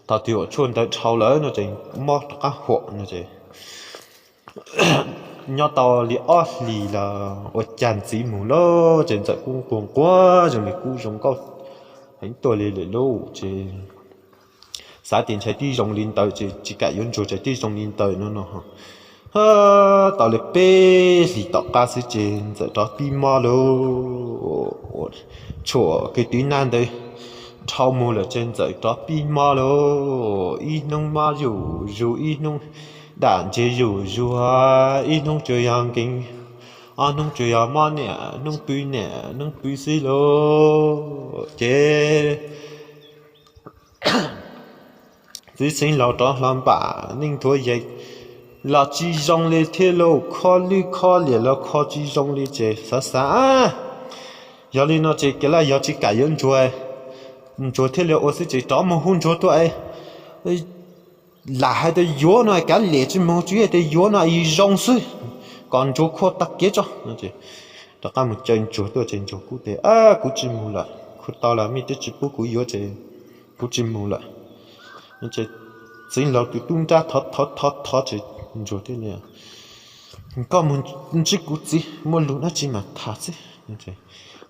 thaum twg uas tshuaj ntawd dhau lawm no ces mob rov qab huam no ces nyob tau li ob hlis los ua cas ntxiv mus lauj, ces Ntxawm kuj nquag nquag zoo li kuj zoo nkauj heev tuaj li lawm lauj. Ces xav tias ntshai twb zoo li ntawd ces tsis kam yuav ntsuag ces twb zoo li ntawd no no. Tau li peb hlis tom qab xwb ces Ntxawm rov pib mob lauj. Tshuam kwv tij Nab ntawd dhau mus lawm ces Ntxawm rov pib mob lauj. Ib hnub mob zuj zus, ib hnub dam ntses zuj zus, ib hnub tsuas yog nkees, ob hnub tsuas yog mob niam hnub pw niam hnub pw xwb lauj. Ces txiv xeev laus rov hlo npam neej thuav yees los tsis zoo li thiab lauj, kho lwj kho liam los kho tsis zoo li ces xav xav, yog li no ces kav laj yog tsis kam yuav ntsuag, ntsuag thiaj li ua xwb ces rov mus hu ntsuag tuaj es lam hais tias yuav no kav liam tsis mus, tsuas yog tias yuav no es zoo xwb, kom ntsuag khua tag kev tso. Rov qab mus caw ntsuag tuaj ces ntsuag kuj tias kuv tsis mus lawm, kuv tau lawm, mej twb tsis pub kuv yuav ces kuv tsis mus lawm. Txiv laus tus tub nrab thov thov thov thov ces ntsuag thiaj li, koj mus ntsib kuv txiv muaj lus dab tsi mas tham xwb.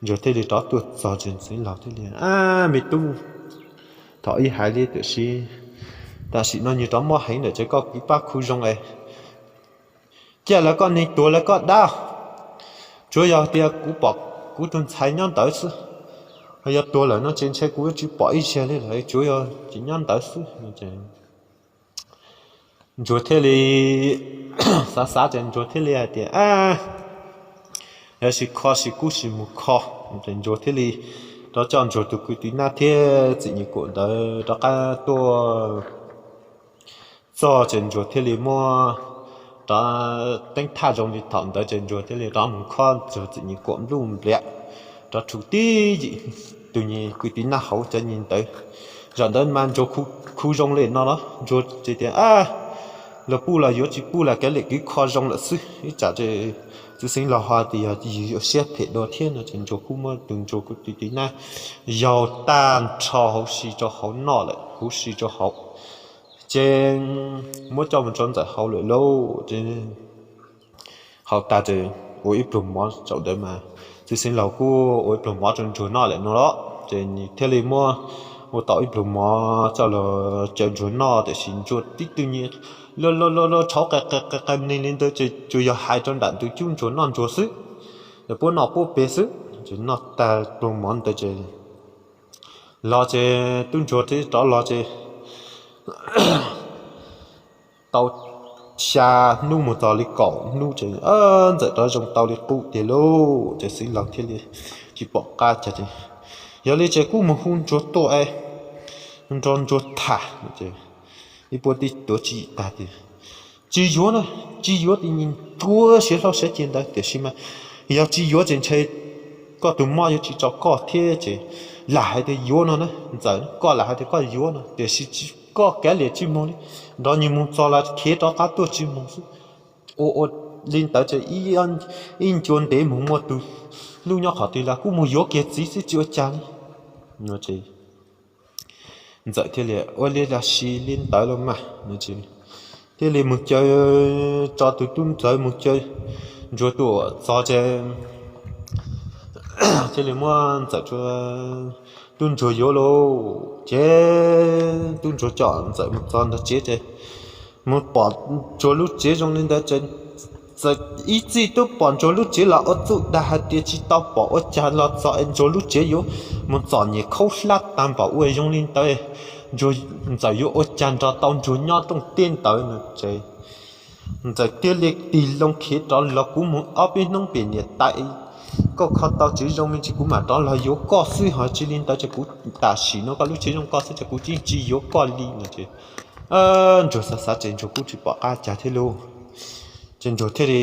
Ntsuag thiaj li rov tuaj txog ces txiv laus thiaj li, me tub, thov ib hais li tiam sis tam sim no nws rov mob heev lawm ces koj kwv pab khu zoo es, cia lawv koj neeg tuag lawv koj dab, tsuav yog tias kuv pom kuv tus ntxhais nyob ntawd xwb, yog tuag lawm no ces ntshe kuv tsis pom ib zaug li lawm, tsuav yog ces nyob ntawd xwb. Ntsuag thiaj li xav xav ces ntsuag thiaj li hais tias, yog sis kho sis kub sis mus kho. Ces ntsuag thiaj li rov coj ntsuag tus kwv tij nab thiab txiv nyuj kuam ntawd rov qab tuaj txog ces ntsuag thiaj li muab rov teeb thaj zoo li thaum ntawd ces ntsuag thiaj li rov mus khob ntsuag txiv nyuj kuam npluj npliam rov rhu tib yim tus nyuag kwv tij nab hauv cov nyuag ntawd. Zaum ntawd mas ntsuag khu zoo li no los ntsuag tsis tias los pub los yuav, tsis pub los kav liam, kwv kho zoo lawm xwb. Ib tsam txiv xeev laus ho tias yog yus yuav siab phem dua thiab no ces ntsuag kuj muab tus ntsuag kwv tij nab yaug tag nrho huv si rau hauv noj lawm, huv si rau hauv, ces muab coj mus rau ntxawm haus lawm lauj. Ces haus tag ces ua ib pluag mov, zaum ntawd mas txiv xeev laus kuj ua ib pluag mov rau ntsuag noj lawm no los ces nws thiaj li muab ua tau ib pluag mov coj los caw ntsuag noj, tiam sis ntsuag tib tug nyuag luag luag luag luag tshauv qe qe qe qe neeg li ntawd ces tsuas yog hais rau nram ntug cub ntsuag noj ntsuag xwb. Ces puab noj puab peg xwb. Ces noj tag pluag mov ntawd ces los ces tub ntsuag thiaj rov los ces tau xya hnub mus txog li kaum hnub ces ntxawm rov zoo tau li qub tiag lauj. Ces xeev laus thiaj li tsis pom qab cas ces, yog li ces kuj mus hu ntsuag tuaj es nrog ntsuag tham. Ib puab tib tuav tswv yim tag tias, tsis yuav na, tsis yuav, tib nyuag ntsuag siav hlau siav ceg ntawd, tiam sis mas yog tsis yuav ces ntshe koj tus mob yuav tsis tso koj thiab ces lam hais tias yuav no na. Ntxawm, koj lam hais tias koj yuav no tiam sis koj kav liam tsis mus li, nrog nws mus txog los khiav rov qab tuaj tsis mus xwb. Ua ua li ntawd ces ib ncua ntev mus muaj tus hlub nyob qhov twg los kuj mus yuav kiag txiv xwb tsis ua cas li. Ntxawm thiaj li ua li los sis li ntawd los mas, thiaj li mus caw, tso tus tub ntxawg mus caw ntsuag tuaj txog ces thiaj li muab ntxawm, tub ntsuag yuav lauj. Ces tub ntsuag coj ntxawm mus txog ntawm tsev ces mus pom ntsuag lub tsev zoo li ntawd ces ntxawm ib txij twb pom ntsuag lub tsev los ua txuj dag hais tias tsis tau pom ua cas los txog es ntsuag lub tsev yuav mus txom nyem khaub hlab tag npaum ua zoo li ntawd, ntxawm yuav ua cas nrog tau ntsuag nyob rooj teb ntawd no ces ntxawm thiaj li tig loo khiav rov los, kuv mus ob peb hnub pem niam tais, koj kho tau tsev zoo me ntsis kuv mam rov los yuav koj xwb, ho tsis li ntawd ces kuv tam sim no koj lub tsev zoo koj xwb ces kuv yeej tsis yuav koj li no ces ntsuag xav xav ces ntsuag kuj tsis pom qab cas thiab lauj. Ces ntsuag thiaj li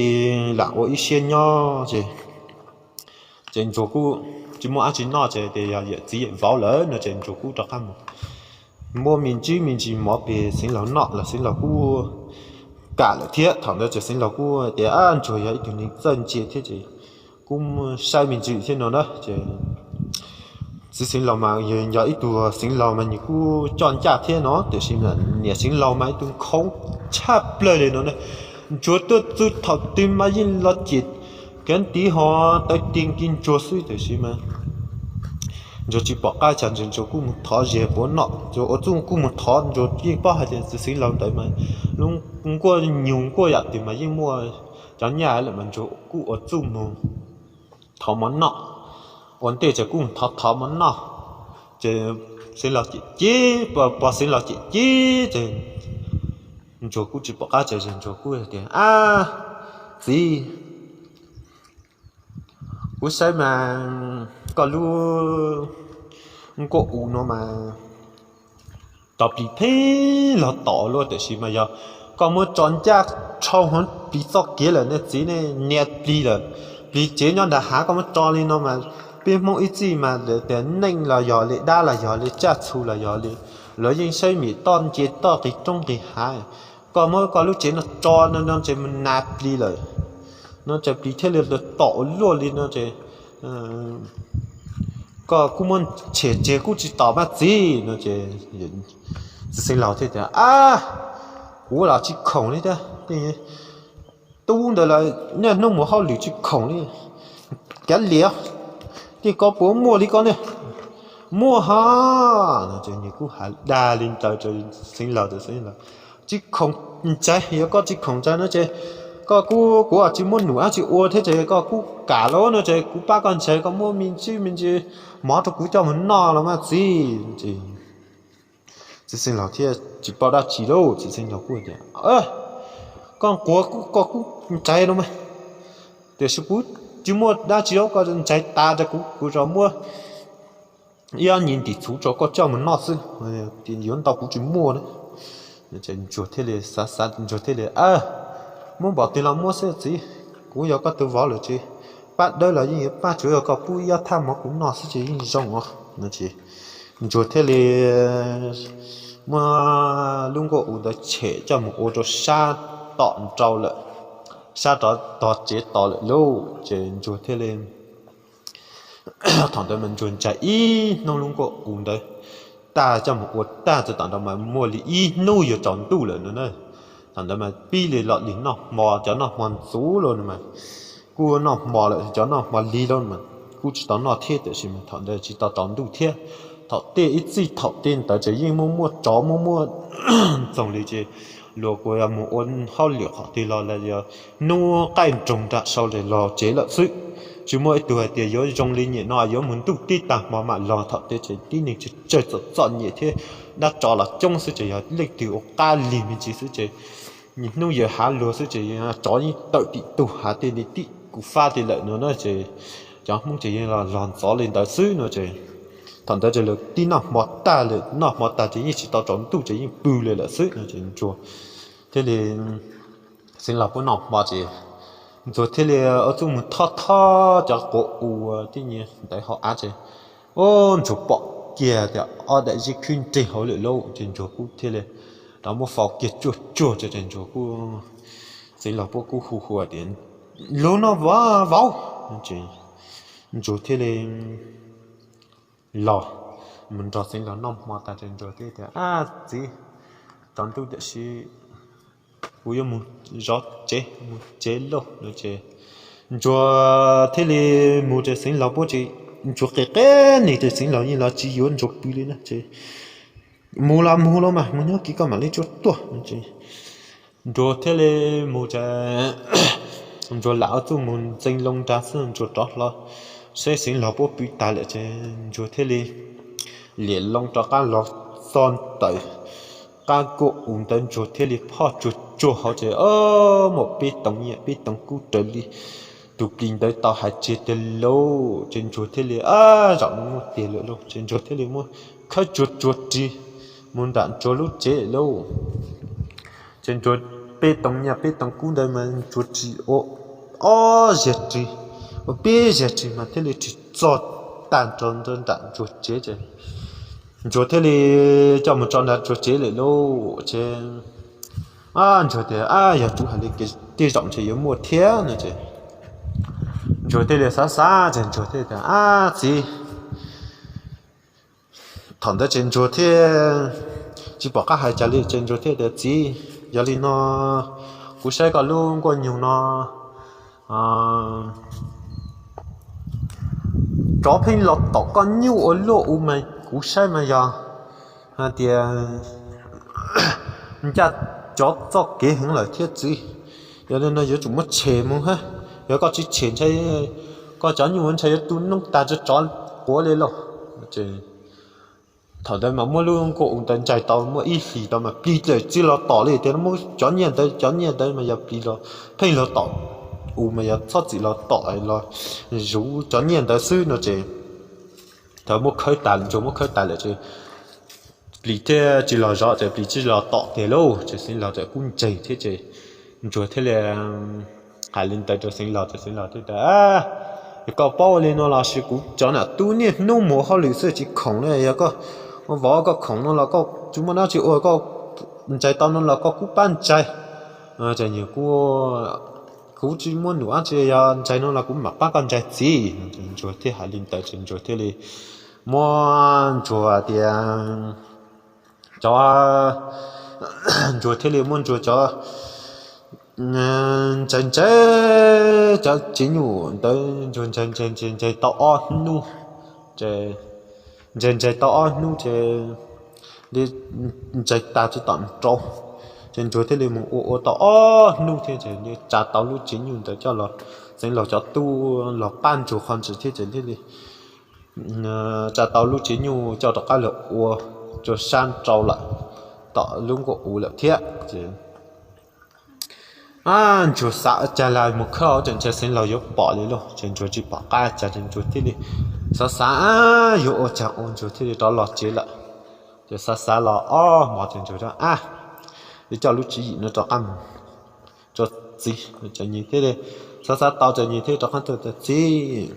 lam ua ib siab nyob ces, ces ntsuag kuj tsis muaj dab tsi noj ces tias yog yawm txiv yawm vauv lawm no ces ntsuag kuj rov qab mus muab me ntsis me ntsis mov pem xeev laus noj los xeev laus kuj kam lawm thiab. Thaum ntawd ces xeev laus kuj tias ntsuag yog ib tug neeg txawj ntse thiab ces kuj saib me ntsis thiab no na ces txiv xeev laus mas yog ib tug xeev laus mas nws kuj coj ncaj thiab no, tiam sis niam xeev laus mas ib tug nkhaus tshaj plaws li no na. Ntsuag tuaj txug thaum twg mas yeej los cem kev ntiv ho tawv ti nki ntsuag xwb, tiam sis mas ntsuag tsis pom qab cas ntsuag kuj mus thov zes puav noj, ntsuag ua txuj kuj mus thov, ntsuag yeej paub hais tias txiv xeev laus ntawd mas lub nkuaj nyuag nkuaj yam twg mas yeej muaj cov nyaj lawm mas ntsuag kuj ua txuj mus thov mov noj. Ua ntej ces kuj mus thov thov mov noj ces xeev laus cem ceb, pog xeev laus cem ceb ces Ntsuag kuj tsis pom qab tsav zog, Ntsuag kuj tias, Ab, txiv, kuv saib mas koj lub nkuaj u no mas tso plig pheej los tom luaj, tiam sis mas yog koj muab tso ncaj rhau hov plig txoj kev lawm ne txiv ne, nias plig lawm. Plig tsev nyob nram hav, koj muab tso li no mas peb Hmoob ib txhij mas tias neej los yog li, dab los yog li, tsaj txhu los yog li, lawv yeej saib mim toj nce toj qis roob qis hav. Koj muab koj lub tsev no tso no no ces mus nas plig lawm no ces plig thiaj li tom luaj li no ces koj kuj muab tshem tseg kuj tsis tom mas txiv no ces txiv xeev laus thiaj tias, Ab, kuv los tsis khoom li thiab, tub ntawd lawv niaj hnub mus hauj lwm tsis khoom li. Kav liam, tej ko puas muaj li ko ne? Muaj hos. Nws kuj hais dag li ntawd rau xeev laus, xeev laus, Tsis khoom ntshai, yog koj tsis khoom ntshai no ces koj kuj, kuv tsis muaj num dab tsi ua thiab ces koj kuj kam lauj no ces kuv pab koj ntshai, koj muab me ntsis me ntsis mov rau kuv coj mus noj los mas txiv. Txiv xeev laus thiaj tsis paub dab tsi lauj, txiv xeev laus kuj tias, Koj nquag koj kuj ntshai no mas, tiam sis kuv tsis muaj dab tsi, koj ntshai tas rau kuv, kuv tsuas muab ib ob nyuag ntim txhuv rau koj coj mus noj xwb, yuav ntau kuv tsis muaj na. Ntsuag thiaj li xav xav, Ntsuag thiaj li, Muab npaum twg los muab xwb txiv, kuv yog koj tus vauv lawm ces pab dawb los yeej yuav pab, tsuav yog koj pub ib ob thaj mov kuv noj xwb ces yeej zoo os. Ntsuag thiaj li muab lub nkuaj u ntawd tshem coj mus ua rau sab tom nrau lawm, sab rov tog tsev tos lawm lauj. Ces Ntsuag thiaj li, thaum ntawd mas Ntsuag ntsais ib hnub lub nkuaj u ntawd tag coj mus ua tag txog tom nrau mas muaj li ib hnub yuav tsaus ntuj lawm no na. Thaum ntawd mas pib li los lig noj hmo, cov noj hmo ntxuv los no mas kuj noj hmo lawm, cov noj hmo lig los mas kuj tsis tau noj thiab, tiam sis mas thaum ntawd tsis tau tsaus ntuj thiab. Thaum tej ib txij thaum tej ntawd ces yeej muaj muaj tsov muaj muaj ntxoog li ces luag kuj yog mus ua hauj lwm qhov twg los los yog hnub qaij nroog nram sau los tsev lawm xwb. Tsis muaj ib tug hais tias yuav zoo li nyem no yuav mus ntuj teb tag hmo mam los, thaum tej ces tib neeg tsawg tsawg txom txom nyem thiab dab tsov los coob xwb ces yog leej twg ua qab lig me ntsis xwb ces hnub yawm hav luag xwb ces tsov yeej tawm tim tug hav tej li tim kuv fab tej lawm no na ces cov Hmoob ces yeej los ntxov li ntawd xwb no ces thaum ntawd ces lawv tib noj hmo tag lawm, noj hmo tag ces yeej tsis tau tsaus ntuj ces yeej pw li lawm xwb no ces Ntsuag thiaj li, xeev laus puab noj hmo ces Ntsuag thiaj li ua txuj mus thob thob cov quav u tej nyias ntawd hauv av ces, o, Ntsuag pom kiag tias ob daim zeb khwb nreg hauv lawm lauj ces Ntsuag kuj thiaj li rov muab faus kiag tsuag tsuag ces Ntsuag kuj, xeev laus puab kuj hu hu tias, Lug no vauv. Ntsuag thiaj li los mus nrog xeev laus noj hmo tas ces Ntsuag thiaj tias, Ab txiv, tsaus ntuj tiam sis kuv yuav mus zov tsev, mus tsev lauj no ces Ntsuag thiaj li mus ces xeev laus puab ces Ntsuag qia qia nig ces xeev laus yeej los tsis yuav Ntsuag pw li na ces, Mus los mus los mas, mus nyob kiag koj mam li tsuag tuaj no ces Ntsuag thiaj li mus ces Ntsuag lam ua txuj mus ntxeev loo nrad xwb Ntsuag rov hlo saib xeev laus puab pw tas lawm ces Ntsuag thiaj li liam loo rov qab los txog ntawm qab nkuaj u ntawd Ntsuag thiaj li phoj tsuag tsuag hauv ces, o, muaj peb toog nyiaj peb toog kub raws li tus plis ntawd tau hais tseg tiag lauj ces Ntsuag thiaj li, a, zaum no muaj tiag lawm lauj ces Ntsuag thiaj li muab khawb tsuag tsuag ris mus nram Ntsuag lub tsev lauj. Ces Ntsuag peb toog nyiaj peb toog kub ntawd mas Ntsuag ris ua ob zaug ris, ua peb zaug ris mas thiaj li ris txog tag nrho nram Ntsuag tsev ces Ntsuag thiaj li coj mus tso nram Ntsuag tsev lawm lauj ces Ntsuag tias, A, yog tsuv hais li ces tej zaum ntshe yuav muaj thiab no ces Ntsuag thiaj li xav xav ces Ntsuag thiaj tias, A txiv, thaum ntawd ces Ntsuag thiaj tsis pom qab hais cas li ces Ntsuag thiaj tias, Txiv, yog li no kuv saib koj lub nkuaj nyuj no tsov pheej los tom koj nyuj ua luaj u mas kuv saib mas yog hais tias ncaj tsov txoj kev heev lawm thiab txiv. Yog li no yuav tsum muab tshem mus hab, yog koj tsis tshem ntshai koj cov nyuj ntshai yuav tu noob tag rau tsov quav li lauj. Thaum ntawd mas muab lub nkuaj u ntawd ntsais tau muaj ib hlis tau mas plig txawm tsis los tom li tias muab cov nyiaj ntawd, cov nyiaj ntawd mas yog plig los pheej los tom u mas yog txhob txwm los tom los zuv cov nyiaj ntawd xwb no ces thaum muab khawb tas, Ntsuag muab khawb tas lawm ces plig thiaj tsis los zov, ces plig tsis los tom tiag lauj. Ces Xeev Laus txawm kuj ntseeg thiab ces Ntsuag thiaj li hais li ntawd rau Xeev Laus ces Xeev Laus thiaj tias, Yog koj paub ua li no los sis kuv cov nam tub niaj hnub mus hauj lwm xwb tsis khoom li, yog koj vov koj khoom no los koj tsis muaj dab tsi ua, koj ntsais tau no los koj kuj pab ntsais. Kuv tsis muaj num dab tsi, yog ntsais no los kuv mam pab koj ntsais txiv. Ntsuag thiaj hais li ntawd ces Ntsuag thiaj li muab Ntsuag tias cov, Ntsuag thiaj li muab Ntsuag cov ntsais ntsais cov tsev nyuj ntawd Ntsuag ntsais ntsais ntsais ntsais tau ob hnub, ntsais ntsais tau ob hnub ces li ntsais tag tsis tom rau, ces Ntsuag thiaj li mus ua ua tau ob hnub thiab ces li tsa tau lub tsev nyuj ntawd coj los, Xeev Laus cov tub los pab Ntsuag qhov ntsis thiab ces thiaj li tsa tau lub tsev nyuj coj rov qab los ua rau sab rau lawm tom lub nkuaj u lawm thiab ces Ntsuag xav cas las mus khawb hauv ces ntshe Xeev Laus yuav pom li lauj, ces Ntsuag tsis pom qab cas ces Ntsuag thiaj li xav xav yuav ua cas ua Ntsuag thiaj li rov los tsev lawm. Ces xav xav los ob hmos ces Ntsuag a, yuav coj lub tswv yim no rov qab mus rau txiv, ces nws thiaj li xav xav tau ces nws thiaj li rov qab tuaj tias txiv,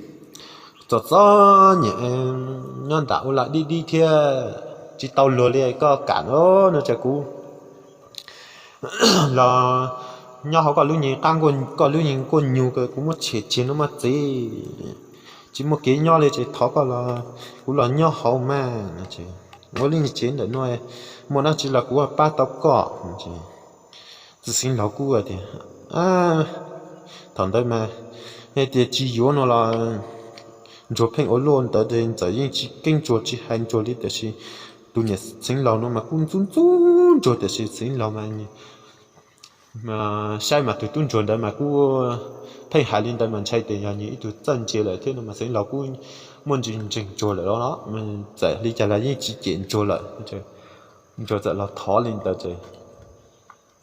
txom txom nyem nyob nram ua lag dib dib thiab tsis tau luag li, koj kam no ces kuv los nyob hauv koj lub nyuag qab, koj lub nyuag nkuaj nyug, kuv muab tshem tseg no mas txiv, tsis muaj kev nyob li ces thov koj los, kuv los nyob hauv mas. Ua li tsev ntawm no muaj dab tsi los kuv pab tau koj. Txiv Xeev Laus kuj tias, thaum ntawd mas yog tias tsis yuav no los Ntsuag pheej ua luaj ntawd ces txawm yeej tsis keeb Ntsuag tsis hais Ntsuag li, tiam sis tus niam Xeev Laus no mas kuj ntxub ntxub Ntsuag, tiam sis Xeev Laus mas saib mas tus tub Ntsuag ntawd mas kuj pheej hais li ntawd mas ntshai tias yog nws ib tug txawj ntse lawm thiab no mas Xeev Laus kuj muaj ntsis ntseeg Ntsuag lawm los txawm li cas los yeej tsis cem Ntsuag lawm. Ntsuag txawm los thov li ntawd ces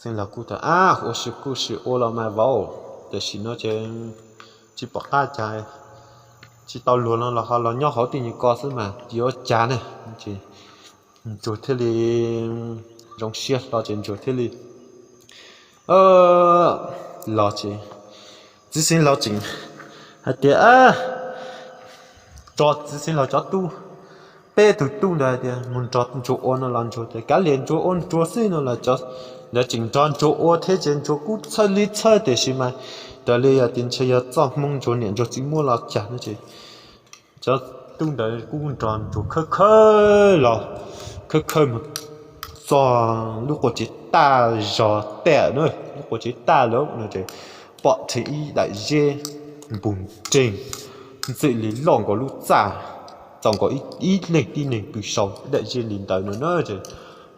Xeev Laus kuj tias, ab, ua si kuj sim ua los mas vauv, tam sim no ces tsis pom qab cas, tsis tau luag no los ho los nyob hauv tej nyuag ko xwb mas yuav cas ne. Ces Ntsuag thiaj li zoo siab hlo ces Ntsuag thiaj li los ces txiv Xeev Laus tseem hais tias, tso txiv Xeev Laus cov tub, peb tug tub ntawd hais tias mus nrog Ntsuag ua no los Ntsuag tias kav liam Ntsuag ua Ntsuag xwb no los cov ntawd tseem nrog Ntsuag ua thiab ces Ntsuag kuj txhawj li txhawj tiam sis mas raws li tias ntshe yog txoj hmoo Ntsuag niam Ntsuag txiv muab los cas no ces cov tub ntawd kuj nrog Ntsuag khawb khawb los khawb khawb mus txog lub qua tsev taj zog taj na, lub qua tsev taj lawm no ces pom rhe ib daim zeb npus nreeg ntxwm li loj nkaus lub txaj, txaus nkaus ib leeg tib neeg pw saud, daim zeb li ntawd no na.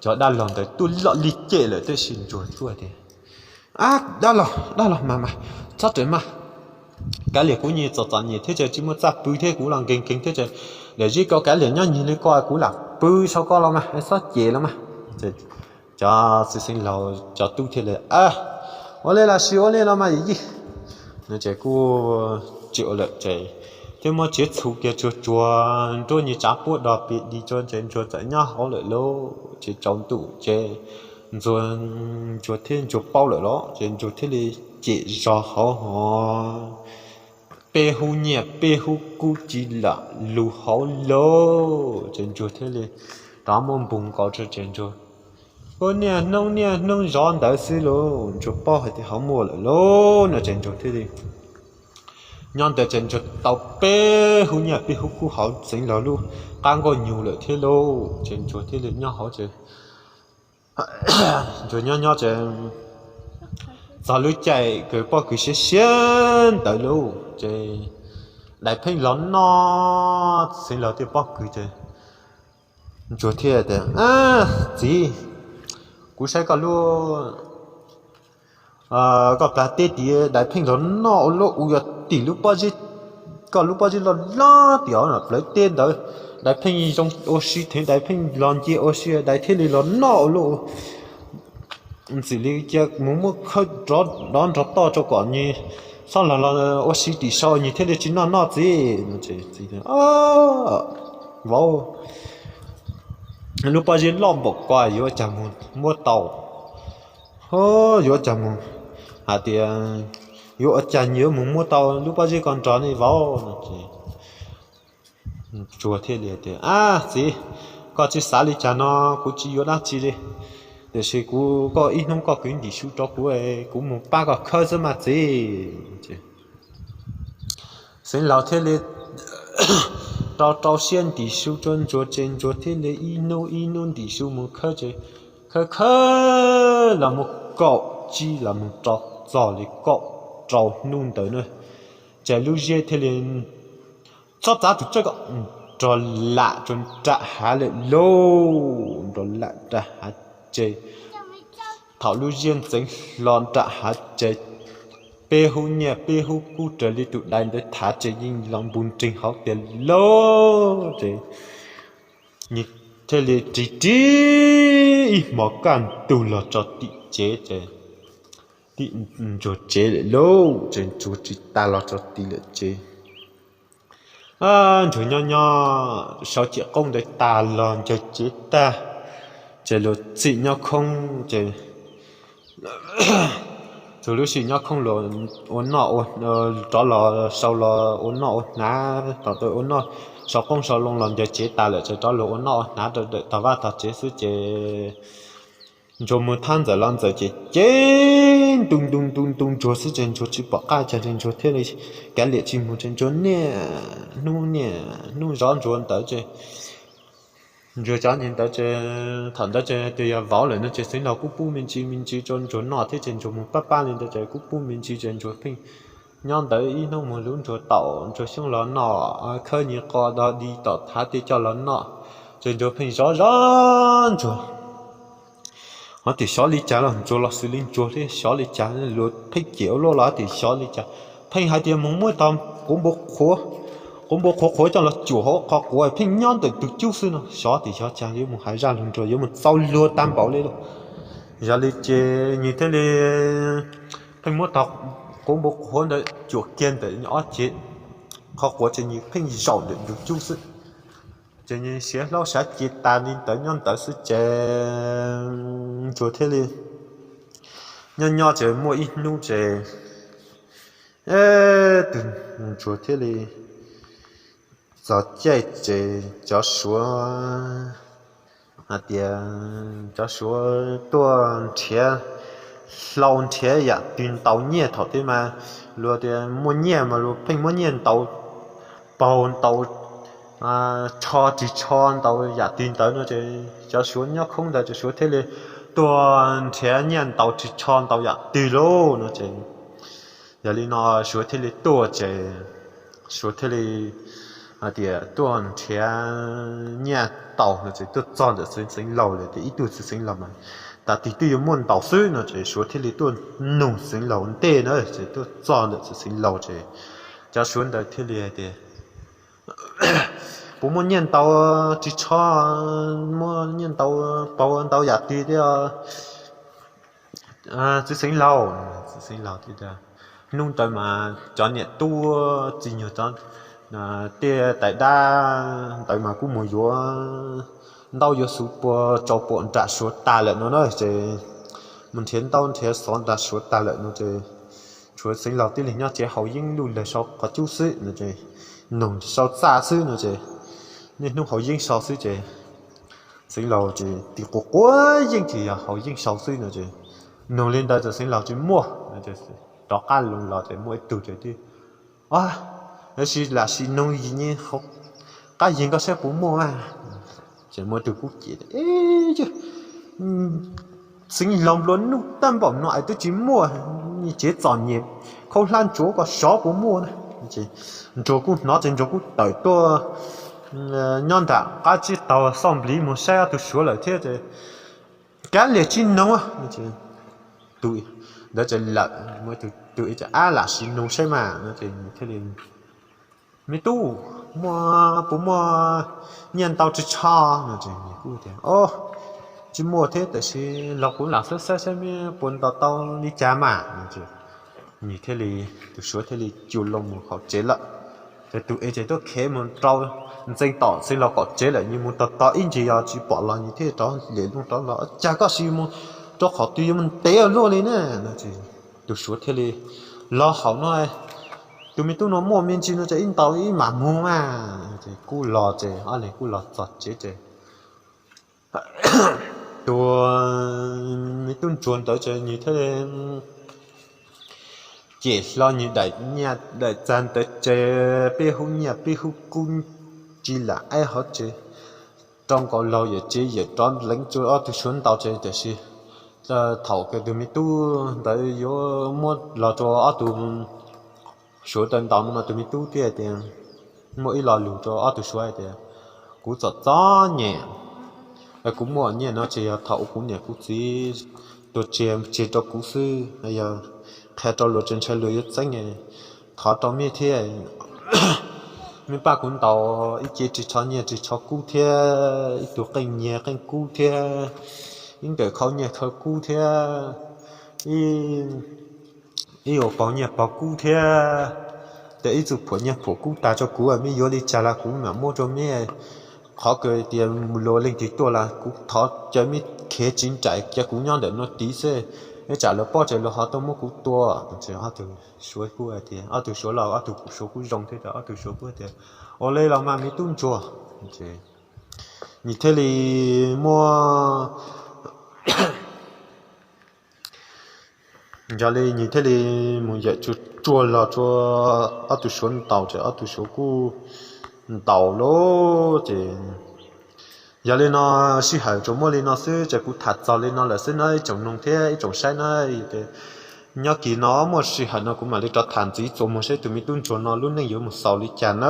Cov dab laug ntawd tuaj loj li cem lawm tab sis Ntsuag tuaj tias, ab, dab laug, dab laug mas mas txhob rawm mas, kav liam kuv nyias txom txom nyem thiab ces tsis muaj txaj pw thiab kuv los nkees nkees thiab ces liam zeb ko kav liam nyob nyiag li ko kuv lam pw saum ko los mas txhob cem los mas. Cov txiv Xeev Laus cov tub thiaj li, ua li los sis ua li los mas yij no ces kuj tsis ua lawm ces thiaj muab tsev txhu kiag tsuag tsuag nruab nyias tsav puab dog pes dis tsuag ces Ntsuag txawm nyob hauv lawm lauj. Ces tsaus ntuj ces Ntsuag, Ntsuag thiab Ntsuag paub lawm los ces Ntsuag thiaj li cem zog hauv hos peb hub nyiaj peb hub kub ci lam lug hauv lauj. Ces Ntsuag thiaj li rov muab npus nkaus tso ces Ntsuag, ua niaj hnub niaj hnub zov ntawd xwb lauj. Ntsuag paub hais tias hauv muaj lawm lauj no ces Ntsuag thiaj li nyob ntawd ces Ntsuag tau peb hub nyiaj peb hub kub hauv Xeev Laus lub qab nkuaj nyug lawm thiab lauj. Ces Ntsuag thiaj li nyob hauv ces Ntsuag nyob nyob ces txog lub caij kws pob kws siab siab ntawd lauj ces dais pheej los noj Xeev Laus tej pob kws ces Ntsuag thiaj tias, txiv, kuv saib koj lub, koj plag teb tid dais pheej los noj ua luaj, u yog tim lub pob zeb, koj lub pob zeb loj loj tim hauv plawv teb ntawd Dais pheej zoo ua si, theev dais pheej los nce ua si, dais thiaj li los noj ua luaj. Ntxim li cia mus muab khawb rov nrog toj rau kom nws txhob los los ua si tim saum, nws thiaj li tsis noj noj txiv. Vauv, lub pob zeb loj npaum ko yuav ua cas mus muab tau? Yuav ua cas mus, hais tias yuav ua cas nws yuav mus muab tau lub pob zeb ko nrog nej vauv? Ntsuag thiaj li tias, Ab txiv, koj tsis xav li cas no kuv tsis yuav dab tsi li, tiam sis kuv, koj ib hnub koj kwv ntim su rau kuv, kuv mus pab koj khawb xwb mas txiv. Xeev Laus thiaj li rau rau siab ntim su rau Ntsuag ces Ntsuag thiaj li ib hnub ib hnub ntim su mus khawb ces khawb khawb los mus kaum tsib los mus rau txog li kaum rau hnub ntawd na, ces lub zeb thiaj li txhob txav tus tsawb ko, nrog lam rau nram hav lawm lauj, nrog lam nram hav ces thaum lub zeb ntxeev hlo nram hav ces peb hub nyiaj peb hub kub raws li tus dais ntawd thav ces yeej los npu nreeg hauv tiag lauj. Ces nws thiaj li ris ris ib hmos kaj ntug los rau tim tsev ces, tim Ntsuag tsev lawm lauj, ces Ntsuag ris tas los rau tim lawm ces Ntsuag nyob nyob sau ciam qoob ntawd tas los ncaws tsev tag, ces luag txhim nyob khoob ces txug lub sij nyob khoob los ua noj, rov los sau los ua noj ua hnav, thaum ua noj sau qoob sau loo los ncaws tsev tas lawm ces rov los ua noj ua hnav rau tog vaj tog tsev xwb ces Ntsuag mus thab Ntxawm los Ntxawm ces cev ntu ntu ntu ntu Ntsuag xwb ces Ntsuag tsis pom qab cas ces Ntsuag thiaj li kav liam tsis mus ces Ntsuag niaj hnub niaj hnub zov Ntsuag ntawd ces Ntsuag cov ntawd ces thaum ntawd ces tias yog vauv lawm no ces Xeev Laus kuj pub me ntsis me ntsis rau Ntsuag noj thiab ces Ntsuag mus pab pab li ntawd ces kuj pub me ntsis ces Ntsuag pheej nyob ntawd ib hnub mus lub Ntsuag taum Ntsuag xyoob los noj, khawb nyiaj qos dog dig tom thav tej coj los noj, ces Ntsuag pheej zov zov Ntsuag. Hov tias xyov li cas los Ntsuag los xws li Ntsuag thiab xyov li cas luag pheej cem ua luaj los hov tias xyov li cas, pheej hais tias mus muab tog quav npua qhuav, quav npua qhuav qhuav coj los cuam hauv qhov quav pheej nyob ntawm tus cub xwb no, xyov tias xyov cas yuav mus hais zaj lug Ntsuag yuav mus txaus luag tag npaum li lauj. Yog li ces nws thiaj li pheej muab tog quav npua qhuav ntawd cuam kiag ntawm ob cev qhov quav ces nws pheej zaum ntawm tus cub xwb. Ces nws siav hlau siav cev tas li ntawd nyob ntawd xwb ces Ntsuag thiaj li nyob nyob ces muaj ib hnub ces tus Ntsuag thiaj li txog caij ces cov Suav hais tias cov Suav tuaj nrhiav hlau nrhiav yam twg ntaus nyiaj thaum tej mas luag tias muaj nyiaj mas luag pheej muab nyiaj ntaus paug ntaus tsho ris tsho ntaus yam twg ntawd no ces cov Suav nyob khoob ntawd ces Suav thiaj li tuaj nrhiav nyiaj ntaus ris tsho ntaus yam twg lauj no ces yog li no Suav thiaj li tuaj ces Suav thiaj li hais tias tuaj nrhiav nyiaj ntaus no ces tuaj txog ntawm txiv Xeev Laus lawm tias ib tug txiv Xeev Laus mas tas tig twb yuav muaj ntaus xwb no ces Suav thiaj li tuaj nug Xeev Laus ntej na ces tuaj txog ntawm txiv Xeev Laus ces cov Suav ntawd thiaj li hais tias puas muaj nyiaj ntaus ris tsho, muaj nyiaj ntaus paug ntaus yam twg thiab txiv Xeev Laus? Txiv Xeev Laus tias hnub ntawd mas cov niam tub txiv nyuag tej tais dab ntawd mas kuj mus yuav ntaub yuav xov pua tsau pua nram Suav tas lawm no na ces mus nrhiav ntaub nrhiav xov nram Suav tas lawm no ces Suav Xeev Laus tib leeg nyob tsev haus yeeb luj lag sau qhov cub xwb no ces nug sau txaj xwb no ces niaj hnub haus yeeb sau xwb ces Xeev Laus ces tis quav quav yeej tsis yog haus yeeb sau xwb no ces nug li ntawd ces Xeev Laus tsis muaj, rov qab los ces muaj ib tug ces twb, tab sis lam sim nug yim qab yig nkauj saib puas muaj mas. Ces muaj ib tug kuj cem, Xeev Laus nplua nuj tag npaum no es twb tsis muaj, tsev txom nyem khaub hlab ntsuav koj sov puas muaj na. Ntsuag kuj hnov ces Ntsuag kuj tawm tuaj nyob nram qab tsib taug xoj nplig mus saib ob tug Suav lawm thiab ces kav liam tsis nug. Ntawd ces lawm, tus ib ces ab lam sim nug saib mas no ces thiaj li Me tub, muaj, puas muaj nyiaj ntau tsis tshaj no? Ces nws kuj tias, Tsis muaj thiab, tab sis los kuv lam xawb xawb saib puas ntaus tau li cas mas. Nws thiaj li, tus suav thiaj li cug loo mus qaum tsev lawm. Ces tus ev ces tuaj khev mus rau ntxeev tom xeev laus qaum tsev lawm, nws mus tos tos ib ntsis yog tsis pom los nws thiaj rov lem loo rov los, Cas koj sim mus rau qhov twg yuav mus ntev ua luaj li ne? Tus suav thiaj li, Los hauv no, tus me tub no muaj me ntsis no ces ib ntaus ib mam mus mas. Ces kuj los ces ob leeg kuj los txog tsev ces tus me tub ntsuag ntawd ces nws thiaj li cem hlo nws daim nyiaj daim txag ntawd ces peb hub nyiaj peb hub kub tsis lam aib hauv tsev, rau nkaus laus yawm tsev yawm rov leev rau ob tug suav ntaus ces tiam sis thaum tus me tub ntawd yuav muab los rau ob tug suav tau ntaus no mas tus me tub thiaj tias, muaj ib lo lus rau ob tug suav hais tias, Kuv txom txom nyem, kuv muaj nyiaj no ces yog thaum ub kuv niam kuv txiv tuag tseg tseg rau kuv xwb, yog qhia rau luag tsis ntshai luag yuav txeeb, thov rau mej thiab, mej pab kuv ntaus ib ce ris tsho nyiaj ris tsho kub thiab ib tug qeej nyiaj qeej kub thiab ib nkawm khau nyiaj khau kub thiab ib ua paus nyiaj paus kub thiab, ces ib txwm phuam nyiaj phuam kub tas rau kuv, mej yuav li cas los kuv mam muab rau mej. Qhov kawg tias luag leej twg tuaj los kuv thov caw mej khiav tsis nraim, cia kuv nyob ntawm no tid xwb, tsam lawv paub ces lawv ho tuaj muab kuv tua. Ces ob tug suav kuj hais tias, ob tug suav los ob tug suav kuj zoo thiab, ob tug suav kuj tias, Ua li los mas me tub ntsuag. Nws thiaj li muab, yog li nws thiaj li mus yawm tsuag tsuag los rau ob tug suav ntaus ces ob tug suav kuj ntaus lawm ces, yog li no sij hawm tsuas muaj li no xwb ces kuv tham txog li no lawm xwb nawb ib tsoom mloog thiab ib tsoom saib nawb. Nyob kis no muaj sij hawm no kuv mam li rov tham ntxiv txuas mus saib tus me tub ntsuag no lub neej yuav mus xaus li cas nawb.